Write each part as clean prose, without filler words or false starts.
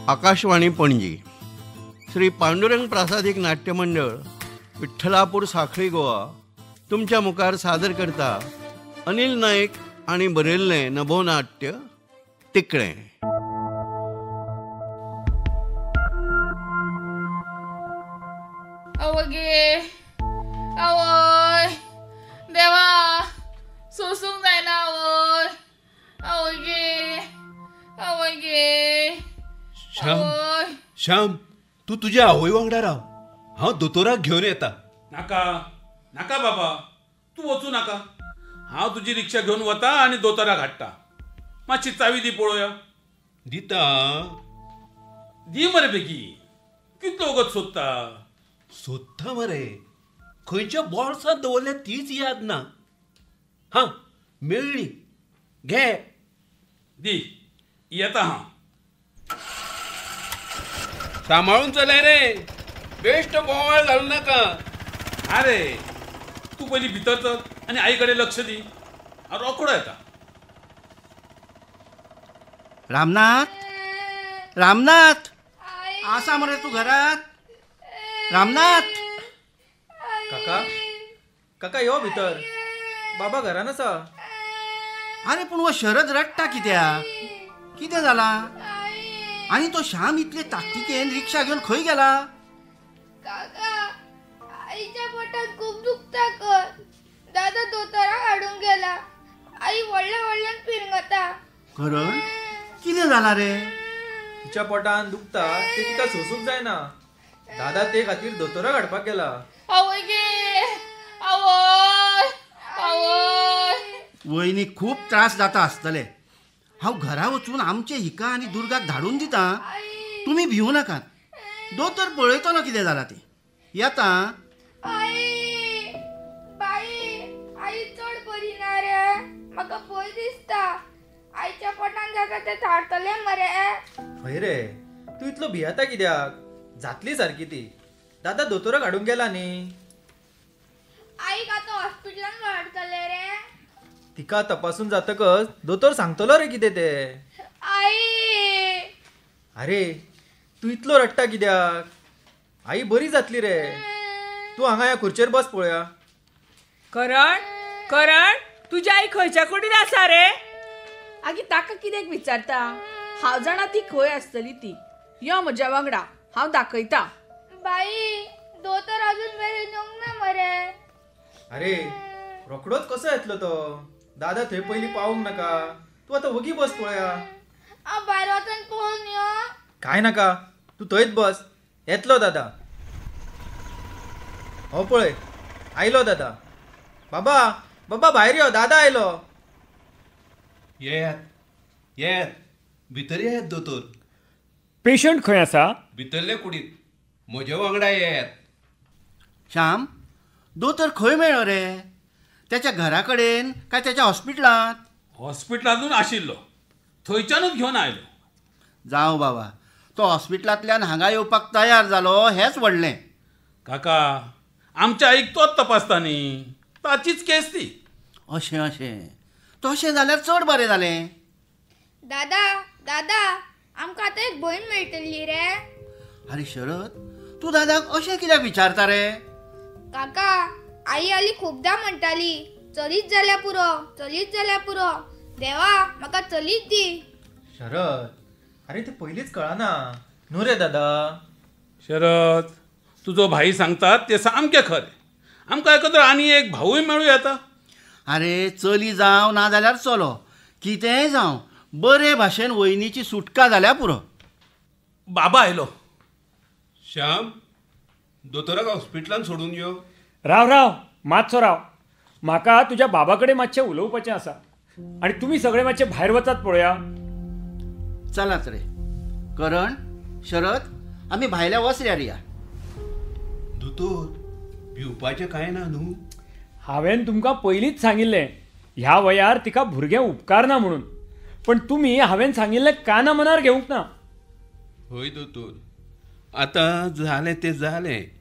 आकाशवाणी पणजी। श्री पांडुरंग प्रासादिक नाट्य मंडळ विठ्ठलापूर साखळी गोवा तुमच्या मुखार सादर करता अनिल नाईक आणि बरयल्लें नभोनाट्य तिकळें। अवगे आवय देवा सोसूंक जायना आवय आवय आवय गे। श्याम श्याम तूं तुज्या आवय वांगडा राव, हांव दोतोराक घेवन येता। नाका नाका बाबा, तूं वचूं नाका, हांव तुजी रिक्षा घेवन वता आनी दोतोराक हाडटा। मातशी चावी दी पळोवया। दिता दी मरे बेगी, कितलो वगत सोदता सोदता मरे, खंयच्या बोल्सांत दवरल्या तीच याद ना। हां मेळ्ळी, घे दी, येता। हां सांबाळून चलय रे, बेश्ट बोवाळ घालू नाका। अरे तूं पयलीं भितर चल आनी आई कडेन लक्ष दी, हांव रोखडो येता। रामनाथ रामनाथ आसा मरे तूं घरात? रामनाथ काका काका यो भितर, बाबा घरान आसा। अरे पूण हो शरद रडटा कित्याक? कितें जालां? आनी तो श्याम इतले ताकतिकेन रिक्षा घेवन खंय गेला? काका आईच्या पोटात खूब दुखता कर, दादा दोतोराक हाडूंक गेला, आई व्हडल्या व्हडल्यान पिरंगता। करण कितें जालां रे? तिच्या पोटान दुखता ते तिका सोसूंक जायना, दादा ते खातीर दोतोराक हाडपाक गेला। आवय गे आवय आवय। वयनी खूब त्रास जाता आसतले, हांव घरा वचून आमचे हिका आनी दुर्गाक धाडून दिता, तुमी भिवू नाकात। दोतोर पळयतलो कितें जालां तें। येता। आई बाई आई चड बरी ना रे, म्हाका भंय दिसता, आईच्या पोटान जाता तें थारतलें मरे। हय रे, तूं इतलो भियेता कित्याक? जातली सारकी ती, दादा दोतोराक हाडूंक गेला न्ही। आईक आतां हॉस्पिटलान व्हरतले रे? तिका तपासून जातकच दोतोर सांगतलो रे कितें तें। आई अरे तूं इतलो रडटा कित्याक? आई बरी जातली रे, तूं हांगा ह्या खुर्चेर बस पळोवया। करण करण तुजी आई खंयच्या कुडीन आसा रे? आगे ताका कित्याक विचारता? हांव जाणा ती खंय आसतली ती, यो म्हज्या वांगडा, हांव दाखयता। बाई दोतोर अजून मेरेन येवंक ना मरे। अरे रोखडोच कसो येतलो तो, दादा थंय पयलीं पावूंक नाका? तूं आतां वगी बस पळोवया। हांव भायर वचून पळोवन यो। कांय नाका, तूं थंयच बस, येतलो दादा। हो पळय आयलो दादा। बाबा बाबा भायर यो, दादा आयलो। येयात येयात भितर येयात दोतोर। पेशंट खंय आसा? भितरले कुडीत, म्हज्या वांगडा येयात। श्याम दोतोर खंय मेळ्ळो रे? त्याच्या घरा कडेन काय त्याच्या हॉस्पिटलांत? हॉस्पिटलांतूच आशिल्लो, थंयच्यानूच घेवन आयलो। जावं बाबा, तो हॉस्पिटलांतल्यान हांगा येवपाक तयार जालो हेंच व्हडलें। काका आमच्या आईक तोच तपासता न्ही, ताचीच केस ती। अशें अशें, तशें जाल्यार चड बरें जालें। दादा दादा आमकां आतां एक भयण मेळटली रे। आरे शरद तूं दादाक अशें कित्याक विचारता रे? काका आई आली खुबदां म्हणटाली चलीच जाल्यार पुरो, चलीच जाल्यार पुरो, देवा म्हाका चलीच दी। शरद अरे ते पयलींच कळना न्हू रे दादा। शरद तुजो भाई सांगता तें सामकें खरें, आमकां एकत्र आनी एक भावूय मेळूं येता। अरे चली जावं ना जाल्यार चलो, कितेंय जावं बरे भाशेन वयनीची सुटका जाल्यार पुरो। बाबा आयलो। श्याम दोतोराक हॉस्पिटलान सोडून यो। राव राव मातसो राव, म्हाका तुज्या बाबा कडेन मातशें उलोवपाचें आसा, आनी तुमी सगळे मातशे भायर वचात पळोवया। चलात रे करण शरद, आमी भायल्या वसऱ्यार या। दोतोर भिवपाचें कांय ना न्हू? हांवें तुमकां पयलींच सांगिल्लें ह्या वयार तिका भुरगें उपकारना म्हणून, पण तुमी हांवें सांगिल्लें काना मनार घेवंक ना। हय दोतोर, आतां जालें तें जालें,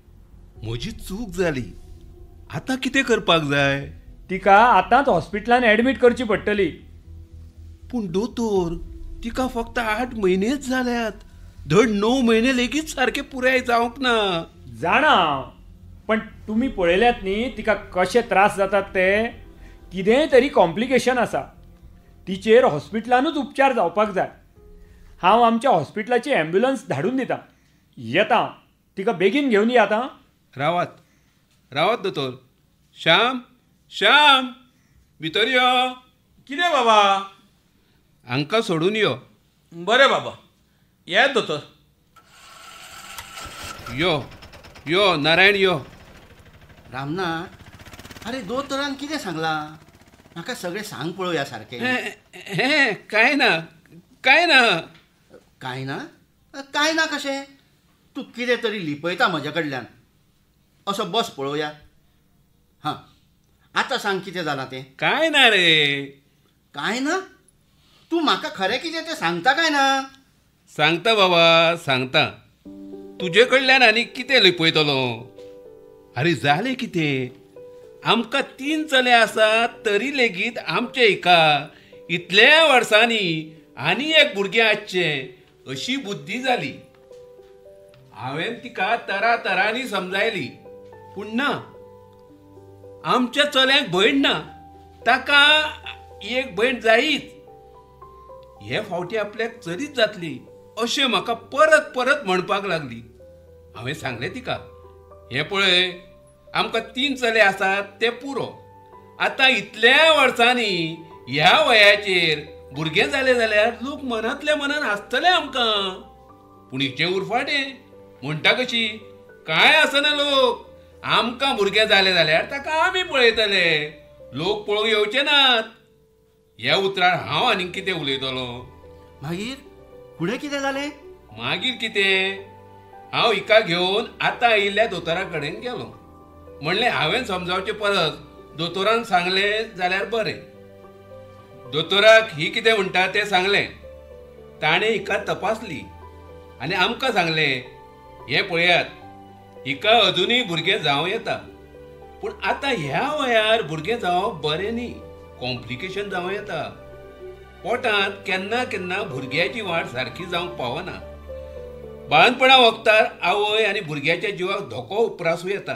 म्हजी चूक जाली, आतां कितें करपाक जाय? तिका आतांच हॉस्पिटलान एडमीट करची पडटली। पूण दोतोर तिका फक्त 8 म्हयनेच जाल्यात, धड 9 म्हयने लेगीत सारके पुराय जावंक ना. जाणा, पण तुमी पळयल्यात न्ही तिका कशे त्रास जातात ते. कितेंय तरी कॉम्प्लिकेशन आसा, तिचेर हॉस्पिटलानूच उपचार जावपाक जाय. हांव आमच्या हॉस्पिटलाची ॲम्ब्युलन्स धाडून दितां. येता, तिका बेगीन घेवन या आतां. रावात रावात दोतोर. श्याम, श्याम भितर यो. कितें बाबा? हांकां सोडून यो. बरें बाबा, येत दोतोर. यो यो नारायण यो. रामनाथ, आरे दोतोरान कितें सांगलां म्हाका सगळें सांग पळोवया सारकें. हें कांय ना, कांय ना. कांय ना? कांय ना कशें? तूं कितें तरी लिपयता म्हज्या कडल्यान. असो बस पळोवया. हां, आतां सांग कितें जालां तें. कांय ना रे. कांय ना? तूं म्हाका खरें कितें तें सांगता काय ना? सांगता बाबा, सांगता. तुजे कडल्यान आनी कितें लिपयतलो? आरे जालें कितें, आमकां 3 चले आसात तरी लेगीत आमचे हिका इतल्या वर्सांनी आनी एक भुरगें आसचें अशी बुद्धी जाली. हांवें तिका तरातरांनी समजायली, पूण ना. आमच्या चल्यांक भयण ना, ताका एक भयण जायच. हे फावटी आपल्याक चलीच जातली अशें म्हाका परत परत म्हणपाक लागली. हांवें सांगलें तिका, हें पळय, आमकां 3 चले आसात ते पुरो. आतां इतल्या वर्सांनी ह्या वयाचेर भुरगें जालें जाल्यार लोक मनांतल्या मनान हांसतले आमकां. पूण हिचें उरफाटें म्हणटा कशी, कांय आसना लोक. आमकां भुरगें जालें जाल्यार ताका आमी पळयतले, लोक पळोवंक येवचे नात. ह्या उतरार हांव आनीक कितें उलयतलो? मागीर फुडें कितें जालें? मागीर कितें, हांव हिका घेवन आतां आयिल्ल्या दोतोरा कडेन गेलो. म्हणलें हांवें समजावचे परस दोतोरान सांगलें जाल्यार बरें. दोतोराक ही कितें म्हणटा तें सांगलें. ताणें हिका तपासली आनी आमकां सांगलें, हें पळयात, हिका अजुनूय भुरगें जावं येता, पूण आतां ह्या वयार भुरगें जावप बरें न्ही, कॉम्प्लिकेशन जावं येता. पोटांत केन्ना केन्ना भुरग्याची वाड सारकी जावंक पावना. बाळंतपणा वखदार आवय आनी भुरग्याच्या जिवाक धोको उप्रासूं येता.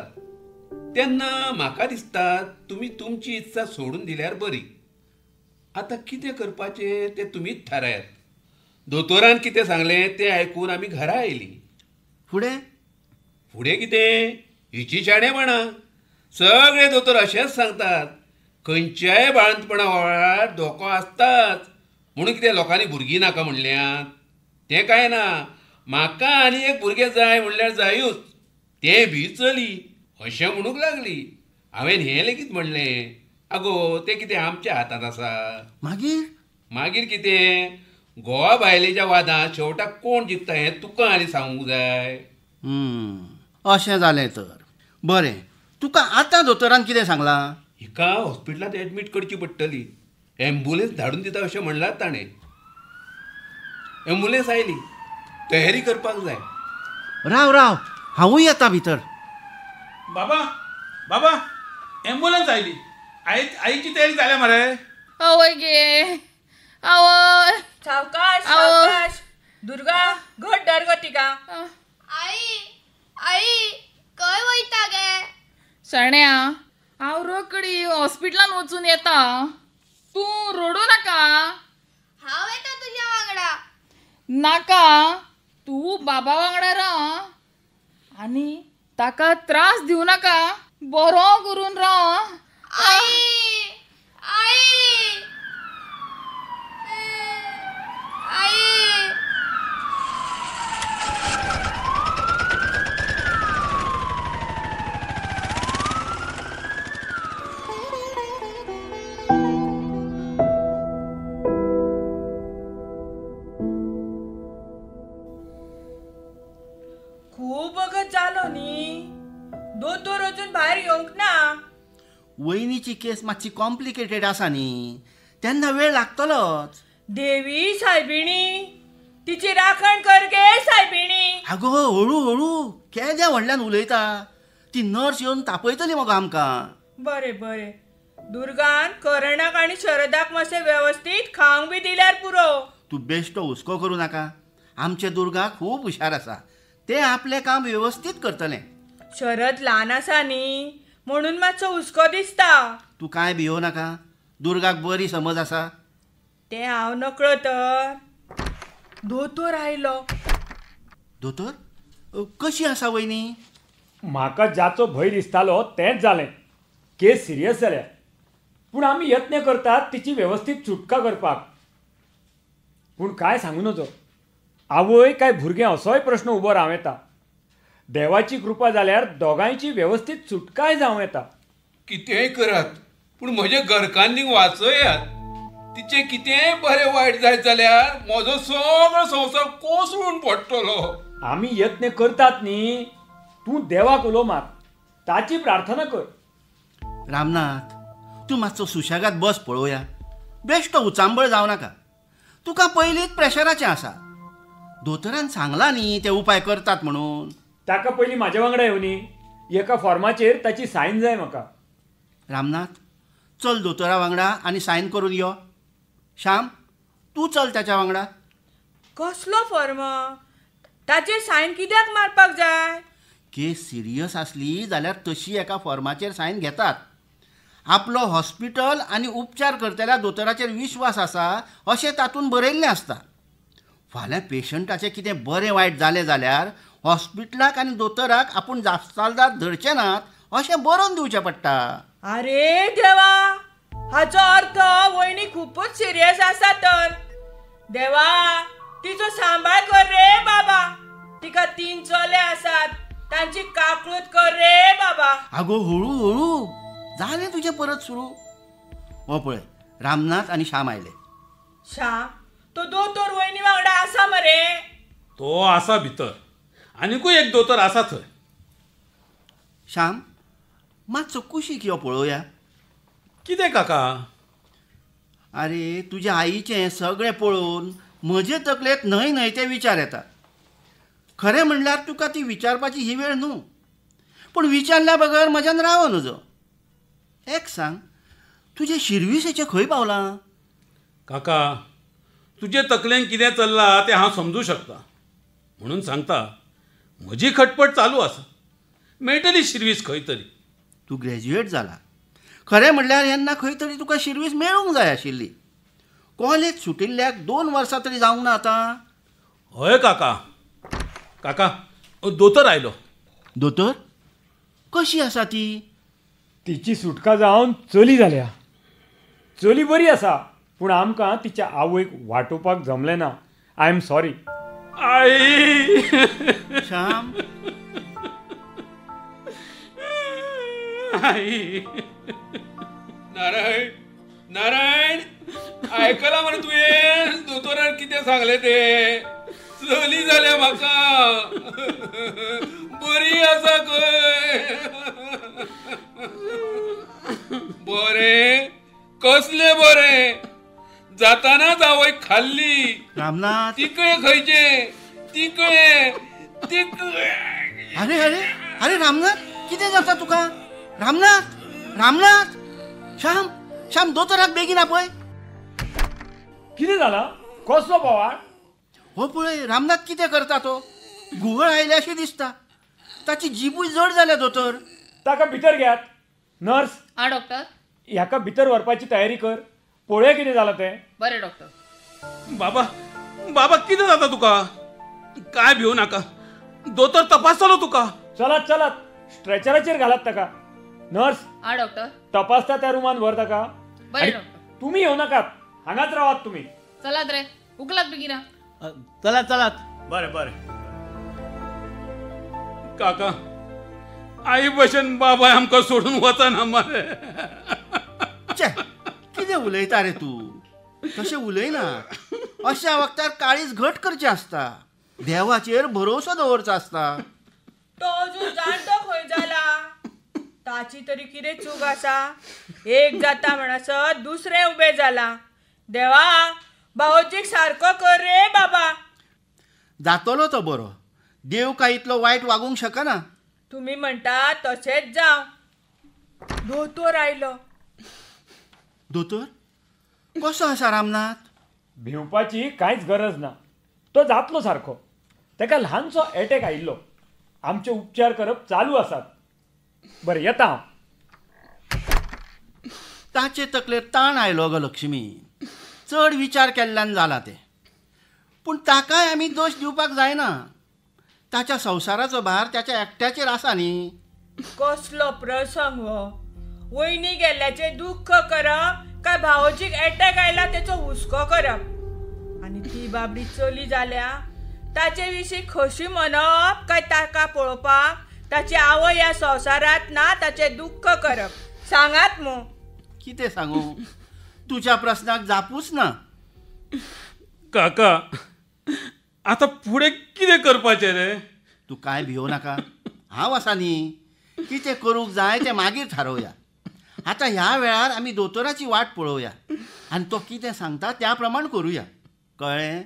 तेन्ना म्हाका दिसता तुमी तुमची इत्सा सोडून दिल्यार बरी. आतां कितें करपाचें तें तुमीच थारायात. दोतोरान कितें सांगलें तें आयकून आमी घरा आयलीं. फुडें फुडें कितें, हिची शाणेपणां. सगळे दोतोर अशेंच सांगतात, खंयच्याय बाळंतपणा वेळार धोको आसताच. म्हणून कितें लोकांनी भुरगीं नाका म्हणल्यात? तें कांय ना. म्हाका आनी एक भुरगें जाय म्हणल्यार जायूच, तें बी चली अशें म्हणूंक लागली. हांवें हें लेगीत म्हणलें, आगो तें कितें आमच्या हातांत आसा? मागीर मागीर कितें, गोवा बायलेच्या वादांत शेवटाक कोण जिखता हें तुका आनी सांगूंक जाय. अशें जालें तर बरें. तुका आतां दोतोरान कितें सांगलां? हिका हॉस्पिटलांत एडमीट करची पडटली, ॲम्ब्युलन्स धाडून दिता अशें म्हणलां ताणें. ॲम्ब्युलन्स आयली, तयारी करपाक जाय. राव राव, हांवूय येता भितर. बाबा बाबा, ॲम्ब्युलन्स आयली. आईची तयारी जाल्या मरे. आवय गे, आवय. सावकाश सावकाश दुर्गा, घट धर गो तिका. आई आई, खंय वयता गे? शाण्या, हांव रोखडी हॉस्पिटलान वचून येता, तूं रडूं नाका. हांव येता तुज्या वांगडा. नाका, तूं बाबा वांगडा राव आनी ताका त्रास दिवं नाका, बरो करून राव. आई आई आई. खूब वगत जालो न्ही, दोतोर अजून भायर येवंक ना. वयनीची केस मातशी कॉम्प्लिकेटेड आसा न्ही, तेन्ना वेळ लागतलोच. देवी सायबिणी, तिची राखण कर गे सायबिणी. आगो हळू हळू, केद्या व्हडल्यान उलयता, ती नर्स येवन तापयतली मगो आमकां. बरें बरें, दुर्गान करणाक आनी शरदाक मातशें वेवस्थीत खावंक बी दिल्यार पुरो. तूं बेश्टो हुस्को करूं नाका, आमचें दुर्गा खूब हुशार आसा, तें आपलें काम वेवस्थीत करतलें. शरद ल्हान आसा न्ही म्हणून मातसो हुस्को दिसता. तूं कांय भियो नाका, दुर्गाक बरी समज आसा. तें हांव नकळो तर. दोतोर आयलो. दोतोर कशी आसा वयनी? म्हाका जाचो भंय दिसतालो तेंच जालें. केस सिरियस जाल्या, पूण आमी यत्न करतात तिची वेवस्थीत सुटका करपाक. पूण कांय सांगू नजो, आवय काय भुरगें असोय प्रश्न उबो रावं येता. देवाची कृपा जाल्यार दोगांयची वेवस्थीत सुटकाय जावं येता. कितेंय करात पूण म्हजे घरकान्नीक वाचयात. तिचें कितेंय बरें वायट जायत जाल्यार म्हजो सगळो संवसार कोसळून पडटलो. आमी यत्न करतात न्ही, तूं देवाक उलो मार, ताची प्रार्थना कर. रामनाथ, तूं मातसो सुशेगाद बस पळोवया, बेश्टो उचांबळ जावं नाका. तुका पयलींच प्रेशराचें आसा. दोतोरान सांगलां न्ही ते उपाय करतात म्हणून. ताका पयलीं म्हाज्या वांगडा येवनी, एका फॉर्माचेर ताची सायन जाय म्हाका. रामनाथ चल दोतोरा वांगडा आनी सायन करून यो. श्याम तूं चल ताच्या वांगडा. कसलो फॉर्म? ताचेर सायन कित्याक मारपाक जाय? केस सिरियस आसली जाल्यार तशी एका फॉर्माचेर सायन घेतात. आपलो हॉस्पिटल आनी उपचार करतल्या दोतोराचेर विश्वास आसा अशें तातूंत बरयल्लें आसता. फाल्यां पेशंटाचें कितें बरें वायट जालें जाल्यार हॉस्पिटलाक आनी दोतोराक आपूण जापसालदार धरचे नात अशें बरोवन दिवचें पडटा. आरे देवा, हाचो अर्थ वयनी खुबूच सिरियस आसा तर. देवा तिचो सांबाळ कर रे बाबा. तिका 3 चले आसात, तांची काकळूत कर रे बाबा. आगो हळू हळू जालें तुजें परत सुरू. हो पळय रामनाथ आनी श्याम आयले. श्याम तो दोतोर वयनी वांगडा आसा मरे? तो आसा भितर, आनीकूय एक दोतोर आसा थंय. श्याम मातसो कुशीक यो पळोवया. कितें काका? आरे तुज्या आईचें सगळें पळोवन म्हजे तकलेंत न्हय न्हय ते विचार येतात. खरें म्हणल्यार तुका ती विचारपाची ही वेळ न्हू, पूण विचारल्या बगर म्हज्यान रावो नजो. एक सांग, तुजें शिर्विसेचें खंय पावलां? काका तुजे तकलेन कितें चल्लां तें हांव समजूं शकता, म्हणून सांगता म्हजी खटपट चालू आसा. मेळटली शिर्वीस खंय तरी. तूं ग्रॅज्युएट जाला, खरें म्हणल्यार येन्ना खंय तरी तुका शिर्वीस मेळूंक जाय आशिल्ली. कॉलेज सुटिल्ल्याक 2 वर्सां तरी जावंक ना आतां. हय काका. काका दोतोर आयलो. दोतोर कशी आसा ती? तिची सुटका जावन चली जाल्या. चली बरी आसा, पूण आमकां तिच्या आवयक वाटोवपाक जमलें ना. I am sorry. I Shyam. I Narayan, Narayan आयकलां मरे तुवें दोतोरान कितें सांगलें तें? चली जाल्या म्हाका, बरी आसा खंय. बरें कसलें बरें, जातानाच आवय खाल्ली. रामनाथ तिकळे खंयचे तिकळे तिकळे. अरे अरे अरे रामनाथ कितें जाता तुका? रामनाथ, रामनाथ, श्याम श्याम दोतोराक बेगीन आपय. कितें जालां? कसलो बोवाळ? हो पळय रामनाथ कितें करता तो, घुंवळ आयल्या अशी दिसता. ताची जिबूय जड जाल्या दोतोर. ताका भितर घेयात. नर्स. आं डॉक्टर. ह्याका भितर व्हरपाची तयारी कर, पळोवया कितें जालां तें. बरें डॉक्टर. बाबा बाबा कितें जाता तुका? काय भिवू नाका, दोतोर तपासतलो तुका. चलात चलात, स्ट्रेचराचेर घालात ताका. नर्स. आं डॉक्टर. तपासता त्या रुमान व्हर ताका. बरें डॉक्टर. तुमी येवं नाकात, हांगाच रावात तुमी. चलात रे, उखलात बेगीन. चलात चलात. बरें बरें काका, आई भशेन बाबाय आमकां सोडून वचना मरे. कितें उलयता रे तूं? तशें उलयना. अशा वखतार काळीज घट करचें आसता, देवाचेर भरोसो दवरचो आसता. तो अजून जाणटो खंय जाला? ताची तरी कितें चूक आसा? एक जाता म्हणसर दुसरें उबें जाला. देवा भावोजीक सारको कर रे बाबा. जातलो तो बरो, देव काय इतलो वायट वागूंक शकना. तुमी म्हणटा तशेंच जावं. दोतोर आयलो. दोतोर कसो आसा रामनाथ? भिवपाची कांयच गरज ना. तो जातलो सारको. ताका ल्हानसो एटॅक आयिल्लो. आमचे उपचार करप चालू आसात. बरें, येता हांव. ताचे तकलेर ताण आयलो गो लक्ष्मी. चड विचार केल्ल्यान जाला तें. पूण ताकाय आमी दोश दिवपाक जायना. ताच्या संवसाराचो भार ताच्या एकट्याचेर आसा न्ही. कसलो प्रसंग हो! वयनी गेल्ल्याचें दुख्ख करप काय भावोजीक एटॅक आयला तेचो हुस्को करप? आनी ती बाबडी चली जाल्या ताचे विशीं खोशी मनप काय ताका पळोवपाक ताची आवय ह्या संवसारांत ना ताचें दुख्ख करप? सांगात मू. कितें सांगू? तुज्या प्रस्नाक जापूच ना. काका, आतां फुडें कितें करपाचें रे? तूं कांय भियोव नाका, हांव आसा न्ही. कितें करूंक जाय तें मागीर थारोवया. आतां ह्या वेळार आमी दोतोराची वाट पळोवया आनी तो कितें सांगता त्या प्रमाण करुया. कळ्ळें?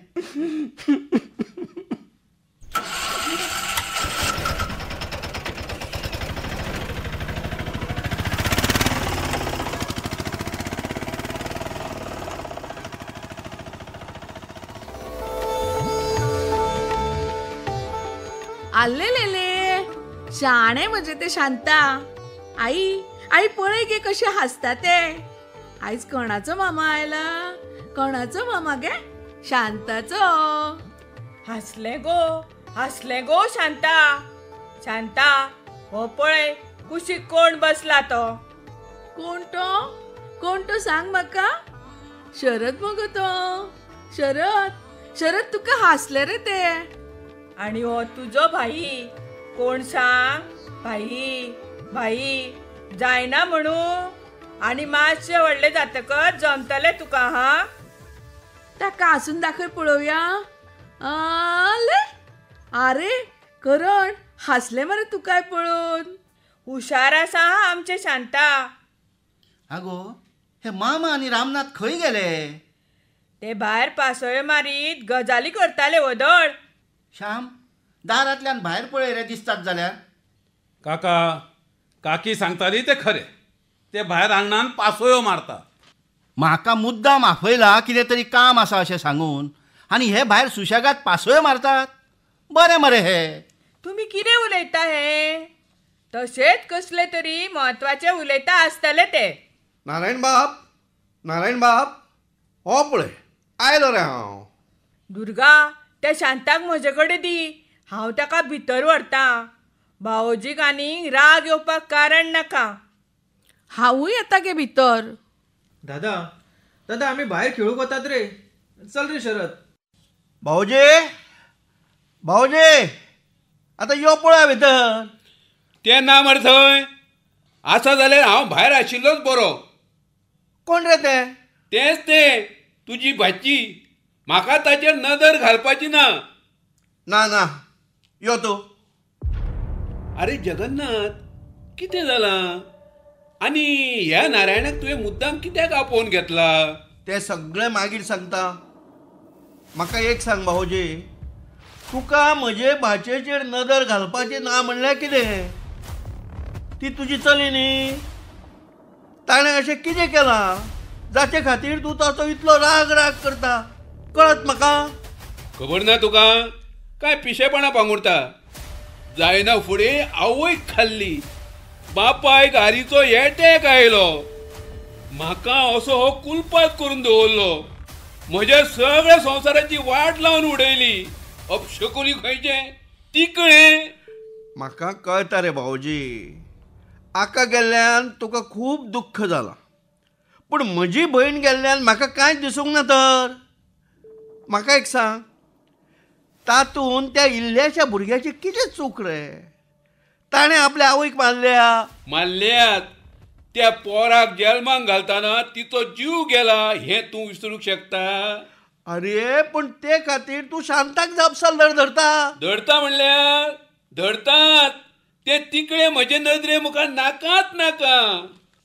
आले लेले, शाणे म्हजे ते शांता. आई आई पळय गे कशें हांसता ते. आयज कोणाचो मामा आयला? कोणाचो मामा गे? शांताचो. हांसलें गो, हांसलें गो शांता. शांता, हो पळय कुशीक कोण बसला तो. कोण तो? कोण तो सांग म्हाका. शरद मगो तो. शरद, शरद तुका हांसले रे ते. आनी हो तुजो भाई कोण सांग? भाई, भाई जायना म्हणू. आनी मातशें व्हडलें जातकच जमतलें तुका. हा, ताका हांसून दाखय पळोवया. आले, आरे करण हांसलें मरे तुकाय पळोवन. हुशार आसा आमचें शांता. आगो, हे मामा आनी रामनाथ खंय गेले? ते भायर पासयो मारीत गजाली करताले वदळ. श्याम, दारांतल्यान भायर पळय रे दिसतात जाल्यार. काका, काकी सांगताली तें खरें. ते भायर आंगणान पासयो मारता. म्हाका मुद्दाम आपयला कितें तरी काम आसा अशें सांगून, आनी हे भायर सुशेगाद पासयो मारतात. बरें मरे हे. तुमी कितें उलयता हे? तशेंच कसले तरी म्हत्वाचें उलयता आसतले ते. नारायण बाब, नारायण बाब, हो पळय आयलो रे हांव. दुर्गा, त्या शांताक म्हजे कडेन दी. हांव ताका भितर व्हरता. भावोजीक आनी राग येवपाक कारण नाका. हांवूय येता गे भितर. दादा, दादा आमी भायर खेळूंक वतात रे. चल रे शरद. भाऊजी, भाऊजी, आतां यो पळया भितर. तें ना मरे थंय आसा जाल्यार हांव भायर आशिल्लोच बरो. कोण रे तें? तेंच तें, तुजी भाची. म्हाका ताचेर नदर घालपाची ना. ना ना, यो तूं. आरे जगन्नाथ, कितें जालां? आनी ह्या नारायणाक तुवें मुद्दाम कित्याक आपोवन घेतला? तें सगळें मागीर सांगता. म्हाका एक सांग भाऊजी, तुका म्हजे भाचयेचेर नदर घालपाची ना म्हणल्यार कितें? ती तुजी चली न्ही? ताणें अशें कितें केलां जाचे खातीर तूं ताचो इतलो राग राग करता? कळत म्हाका. खबर ना तुका? काय पिशेपणा पांगुरता. जायना फुडें आवयक खाल्ली, बापायक हारीचो एटॅक आयलो, म्हाका असो हो कुलपात करून दवरलो, म्हज्या सगळ्या संवसाराची वाट लावन उडयली. अपशकुनी खंयचे तिकळे. म्हाका कळटा रे भाऊजी, आका गेल्ल्यान तुका खूब दुख्ख जालां, पूण म्हजी भयण गेल्ल्यान म्हाका कांयच दिसूंक ना. तर म्हाका एक सांग, तातूंत त्या इल्ल्याशा भुरग्याची कितें चूक रे? ताणें आपल्या आवयक मारल्या. मारल्यात. त्या पोराक जल्माक घालतना तिचो जीव गेला हें तूं विसरूंक शकता? अरे पूण ते खातीर तूं शांताक जापसालदार धरता. धरता म्हणल्यार धरतात. ते तिकळे म्हजे नदरे मुखार नाकाच नाका.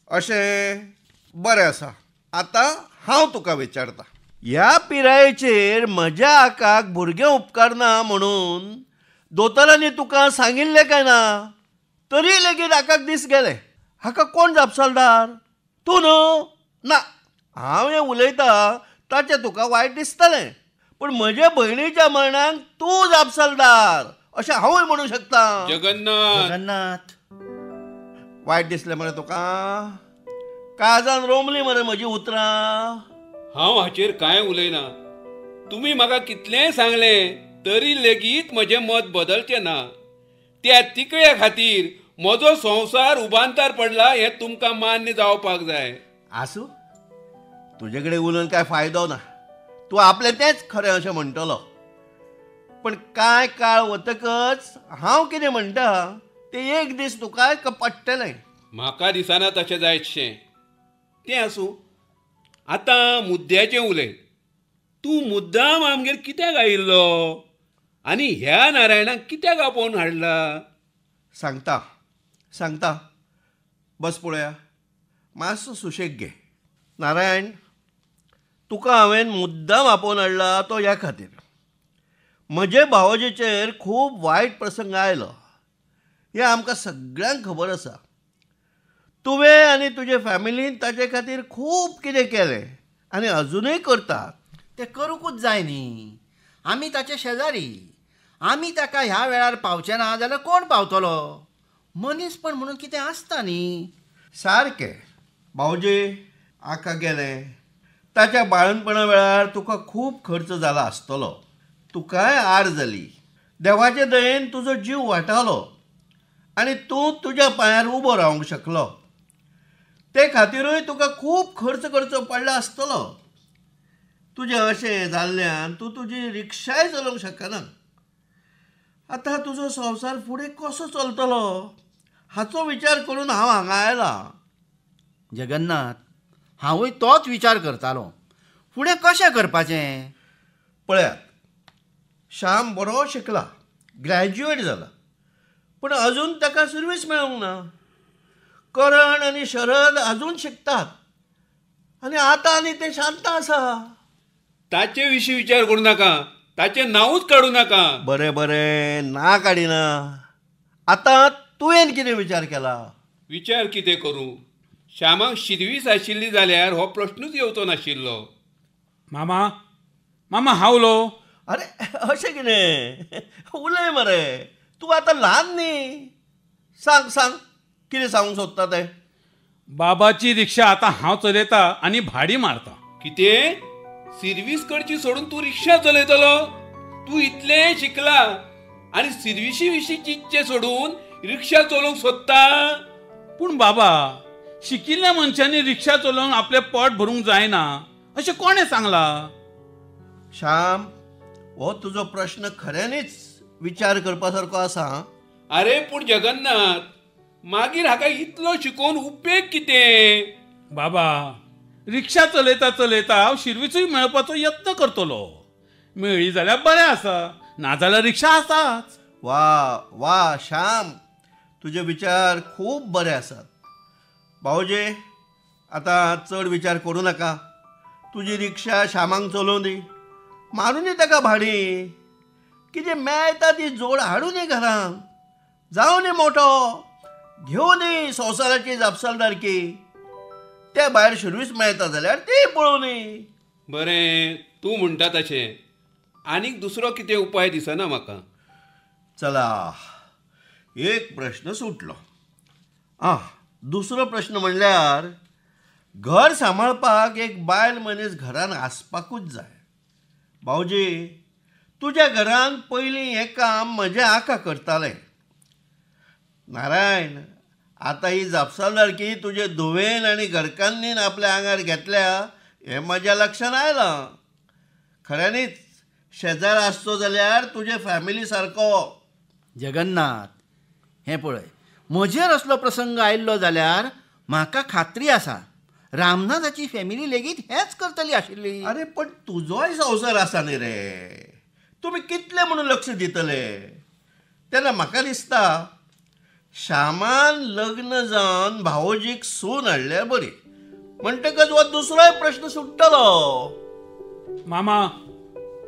अशें? बरें आसा, आतां हांव तुका विचारता, ह्या पिरायेचेर म्हज्या आकाक भुरगें उपकारना म्हणून दोतोरांनी तुका सांगिल्लें काय ना? तरी लेगीत आकाक दीस गेले. हाका कोण जापसालदार? तूं न्हू? ना, हांव हें उलयतां ताचें तुका वायट दिसतलें, पूण म्हजे भयणीच्या मरणाक तूं जापसालदार अशें हांवूय म्हणूं शकता. जगन्नाथ, जगन्नाथ, वायट दिसलें मरे तुका? काळजान रोमली मरे म्हजी उतरां. हांव हाचेर कांय उलयना. तुमी म्हाका कितलेंय सांगलें तरी लेगीत म्हजें मत बदलचें ना. त्या तिकळ्या खातीर म्हजो संवसार उबांतार पडला हें तुमकां मान्य जावपाक जाय. आसूं, तुजे कडेन उलोवन कांय फायदो ना. तूं आपलें तेंच खरें अशें म्हणटलो. पण कांय काळ वतकच हांव कितें म्हणटा तें एक दीस तुका पडटलें. म्हाका दिसना तशें जायतशें. तें आसूं, आतां मुद्द्याचें उलय. तूं मुद्दाम आमगेर कित्याक आयिल्लो आनी ह्या नारायणाक कित्याक आपोवन हाडला? सांगता सांगता, बस पळोवया, मातसो सुशेग घे. नारायण, तुका हांवें मुद्दाम आपोवन हाडला तो ह्या खातीर. म्हजे भावोजीचेर खूब वायट प्रसंग आयलो हें आमकां सगळ्यांक खबर आसा. तुवें आनी तुजे फॅमिलीन ताचे खातीर खूब कितें केलें आनी अजुनूय करतात. तें करूंकूच जाय न्ही. आमी ताचे शेजारी. आमी ताका ह्या वेळार पावचे ना जाल्यार कोण पावतलो? मनीसपण म्हणून कितें आसता न्ही. सारकें भावजी, आका गेलें ताच्या बाळंतपणा वेळार तुका खूब खर्च जाला आसतलो. तुकाय आर जाली. देवाचे दयेन तुजो जीव वाटालो आनी तूं तुज्या पांयार उबो रावंक शकलो. ते खातीरूय तुका खूब खर्च करचो पडला आसतलो. तुजें अशें जाल्ल्यान तूं तुजी रिक्षाय चलोवंक शकना. आतां तुजो संवसार फुडें कसो चलतलो हाचो विचार करून हांव हांगा आयलां. जगन्नाथ, हांवूय तोच विचार करतालो. फुडें कशें करपाचें? पळयात, श्याम बरो शिकला, ग्रॅज्युएट जाला, पूण अजून ताका सर्वीस मेळूंक ना. करण आनी शरद अजून शिकतात आनी आतां आनी तें शांत आसा. ताचे विशीं विचार करूं नाका, ताचें नांवूच काडूं नाका. बरें बरें, ना काडिना. आतां तुवें कितें विचार केला? विचार कितें करूं? श्यामाक शिरवीस आशिल्ली जाल्यार हो प्रश्नूच येवचो नाशिल्लो. मामा, मामा हांव उलो. अरे अशें कितें उलय मरे, तूं आतां ल्हान न्ही. सांग सांग, कितें सांगूंक सोदता तें? बाबाची रिक्षा आतां हांव चलयता आनी भाडी मारता. कितें? सिर्वीस करची सोडून तूं रिक्षा चलयतलो? तूं इतलें शिकला आनी सिर्विशी विशीं चिंतचें सोडून रिक्षा चलोवंक सोदता? पूण बाबा, शिकिल्ल्या मनशांनी रिक्षा चलोवन आपलें पोट भरूंक जायना अशें कोणें सांगलां? श्याम, हो तुजो प्रश्न खऱ्यांनीच विचार करपा सारको आसा. अरे पूण जगन्नाथ, मागीर हाका इतलो शिकोवन उपेग कितें? बाबा, रिक्षा चलयता चलयता हांव शिरवीसूय मेळपाचो यत्न करतलो. मेळ्ळी जाल्यार बरें आसा, नाजाल्यार रिक्षा आसाच. वा वा श्याम, तुजे विचार खूब बरे आसात. भाऊजी, आतां चड विचार करूं नाका. तुजी रिक्षा श्यामाक चलोवं दी, मारून दी ताका भाडी. कितें मेळटा ती जोड हाडूं दी घरांत. जावं दी मोठो, घेवं दी संवसाराची जापसालदारकी. ते भायर शिरवीस मेळटा जाल्यार ती पळोवनी. बरें, तूं म्हणटा तशें. आनीक दुसरो कितें उपाय दिसना म्हाका. चला, एक प्रश्न सुटलो. आं, दुसरो प्रश्न म्हणल्यार घर सांबाळपाक एक बायल मनीस घरान आसपाकूच जाय. भाऊजी, तुज्या घरान पयलीं हें काम म्हजें आका करतालें. नारायण, आतां ही जापसालदारकी तुजे धुवेन आनी घरकान्नीन आपल्या आंगार घेतल्या हें म्हज्या लक्षांत आयलां. खऱ्यांनीच शेजार आसचो जाल्यार तुजे फॅमिली सारको. जगन्नाथ, हें पळय, म्हजेर असलो प्रसंग आयिल्लो जाल्यार म्हाका खात्री आसा रामनाथाची फॅमिली लेगीत हेंच करतली आशिल्ली. अरे पण तुजोय संवसार आसा न्ही रे, तुमी कितले म्हणून लक्ष दितले? तेन्ना म्हाका दिसता श्यामान लग्न जावन भावोजीक सून हाडल्यार बरी. म्हणटकच हो दुसरोय प्रश्न सुट्टलो. मामा,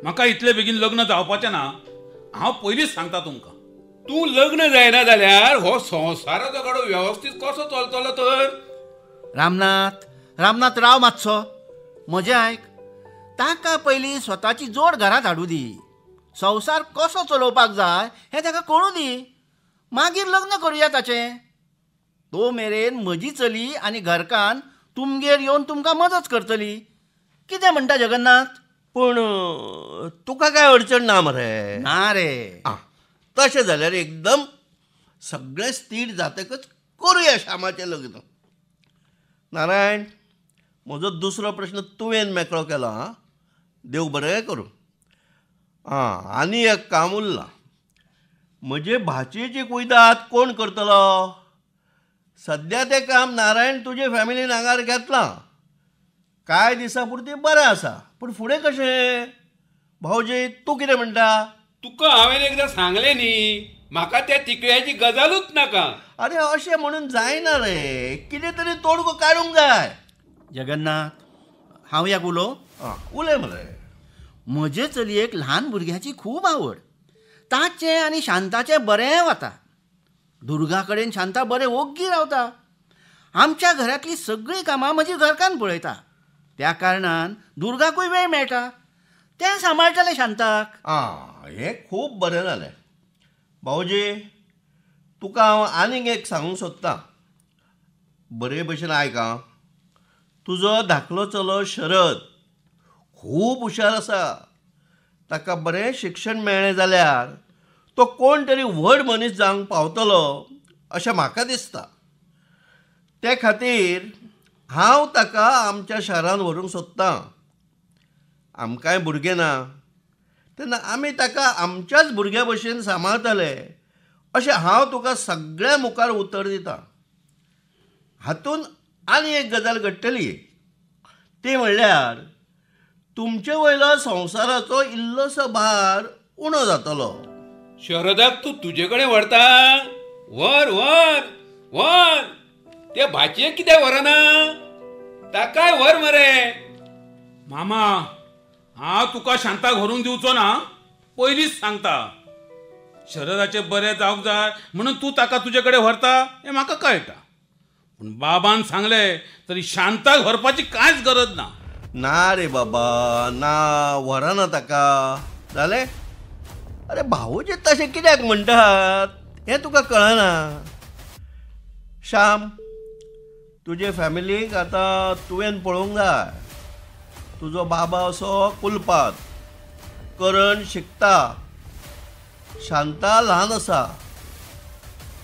म्हाका इतले बेगीन लग्न जावपाचें ना, हांव पयलींच सांगता तुमकां. तूं लग्न जायना जाल्यार हो संवसाराचो गाडो वेवस्थीत कसो चलतलो तर? रामनाथ, रामनाथ राव मातसो, म्हजें आयक. ताका पयलीं स्वताची जोड घरांत हाडूं दी, संवसार कसो चलोवपाक जाय हें ताका कळूं दी, मागीर लग्न करुया ताचें. तो मेरेन म्हजी चली आनी घरकान्न तुमगेर येवन तुमकां मदत करतली. कितें म्हणटा जगन्नाथ? पूण तुका काय अडचण ना मरे? ना रे. आं, तशें जाल्यार एकदम सगळें स्थीर जातकच करुया श्यामाचें लग्न. नारायण, म्हजो दुसरो प्रश्न तुवें मेकळो केलो. आं, देव बरें करूं. आं, आनी एक काम उरलां. म्हजे भाचयेची कुयदाद कोण करतलो? सद्या तें काम नारायण तुजे फॅमिलीन आंगार घेतलां. कांय दिसां पुरती बरें आसा, पूण फुडें कशें? भाऊजी, तूं कितें म्हणटा? तुका हांवें एकदां सांगलें न्ही, म्हाका त्या तिकड्याची गजालूच नाका. अरे अशें म्हणून जायना रे, कितें तरी तोडगो काडूंक जाय. जगन्नाथ, हांव एक उलो? आं, उलय मरे. म्हजे चलयेक ल्हान भुरग्याची खूब आवड. ताचें आनी शांताचें बरें वता. दुर्गा कडेन शांता बरें ओग्गी रावता. आमच्या घरांतली सगळीं कामां म्हजी घरकान्न पळयता. त्या कारणान दुर्गाकूय वेळ मेळटा, तें सांबाळटलें शांताक. आं, हें खूब बरें जालें. भाऊजी, तुका हांव आनीक एक सांगूंक सोदतां, बरे भशेन आयक. आं, तुजो धाकलो चलो शरद खूब हुशार आसा. ताका बरें शिक्षण मेळ्ळें जाल्यार तो कोण तरी व्हड मनीस जावंक पावतलो अशें म्हाका दिसता. ते खातीर हांव ताका आमच्या शारांत व्हरूंक सोदतां. आमकांय भुरगें ना, तेन्ना आमी ताका आमच्याच भुरग्या भशेन सांबाळटले अशें हांव तुका सगळ्या मुखार उतर दितां. हातूंत आनी एक गजाल घडटली, ती म्हणल्यार तुमचे वयलो संवसाराचो इल्लोसो भार उणो जातलो. शरदाक तूं तुजे कडेन व्हरता? व्हर व्हर व्हर. ते भाचयेक कित्याक व्हरना? ताकाय व्हर मरे. मामा, हांव तुका शांताक व्हरूंक दिवचो ना, पयलींच सांगता. शरदाचें बरें जावंक जाय म्हणून तूं ताका तुजे कडेन व्हरता हें म्हाका कळटा, पूण बाबान सांगलें तरी शांताक व्हरपाची कांयच गरज ना. ना रे बाबा, ना, व्हरना ताका. जालें? अरे भाऊजी तशें कित्याक म्हणटात हें तुका कळना. श्याम, तुजे फॅमिलीक आतां तुवें पळोवंक जाय. तुजो बाबा असो कुलपात, करण शिकता, शांता ल्हान आसा.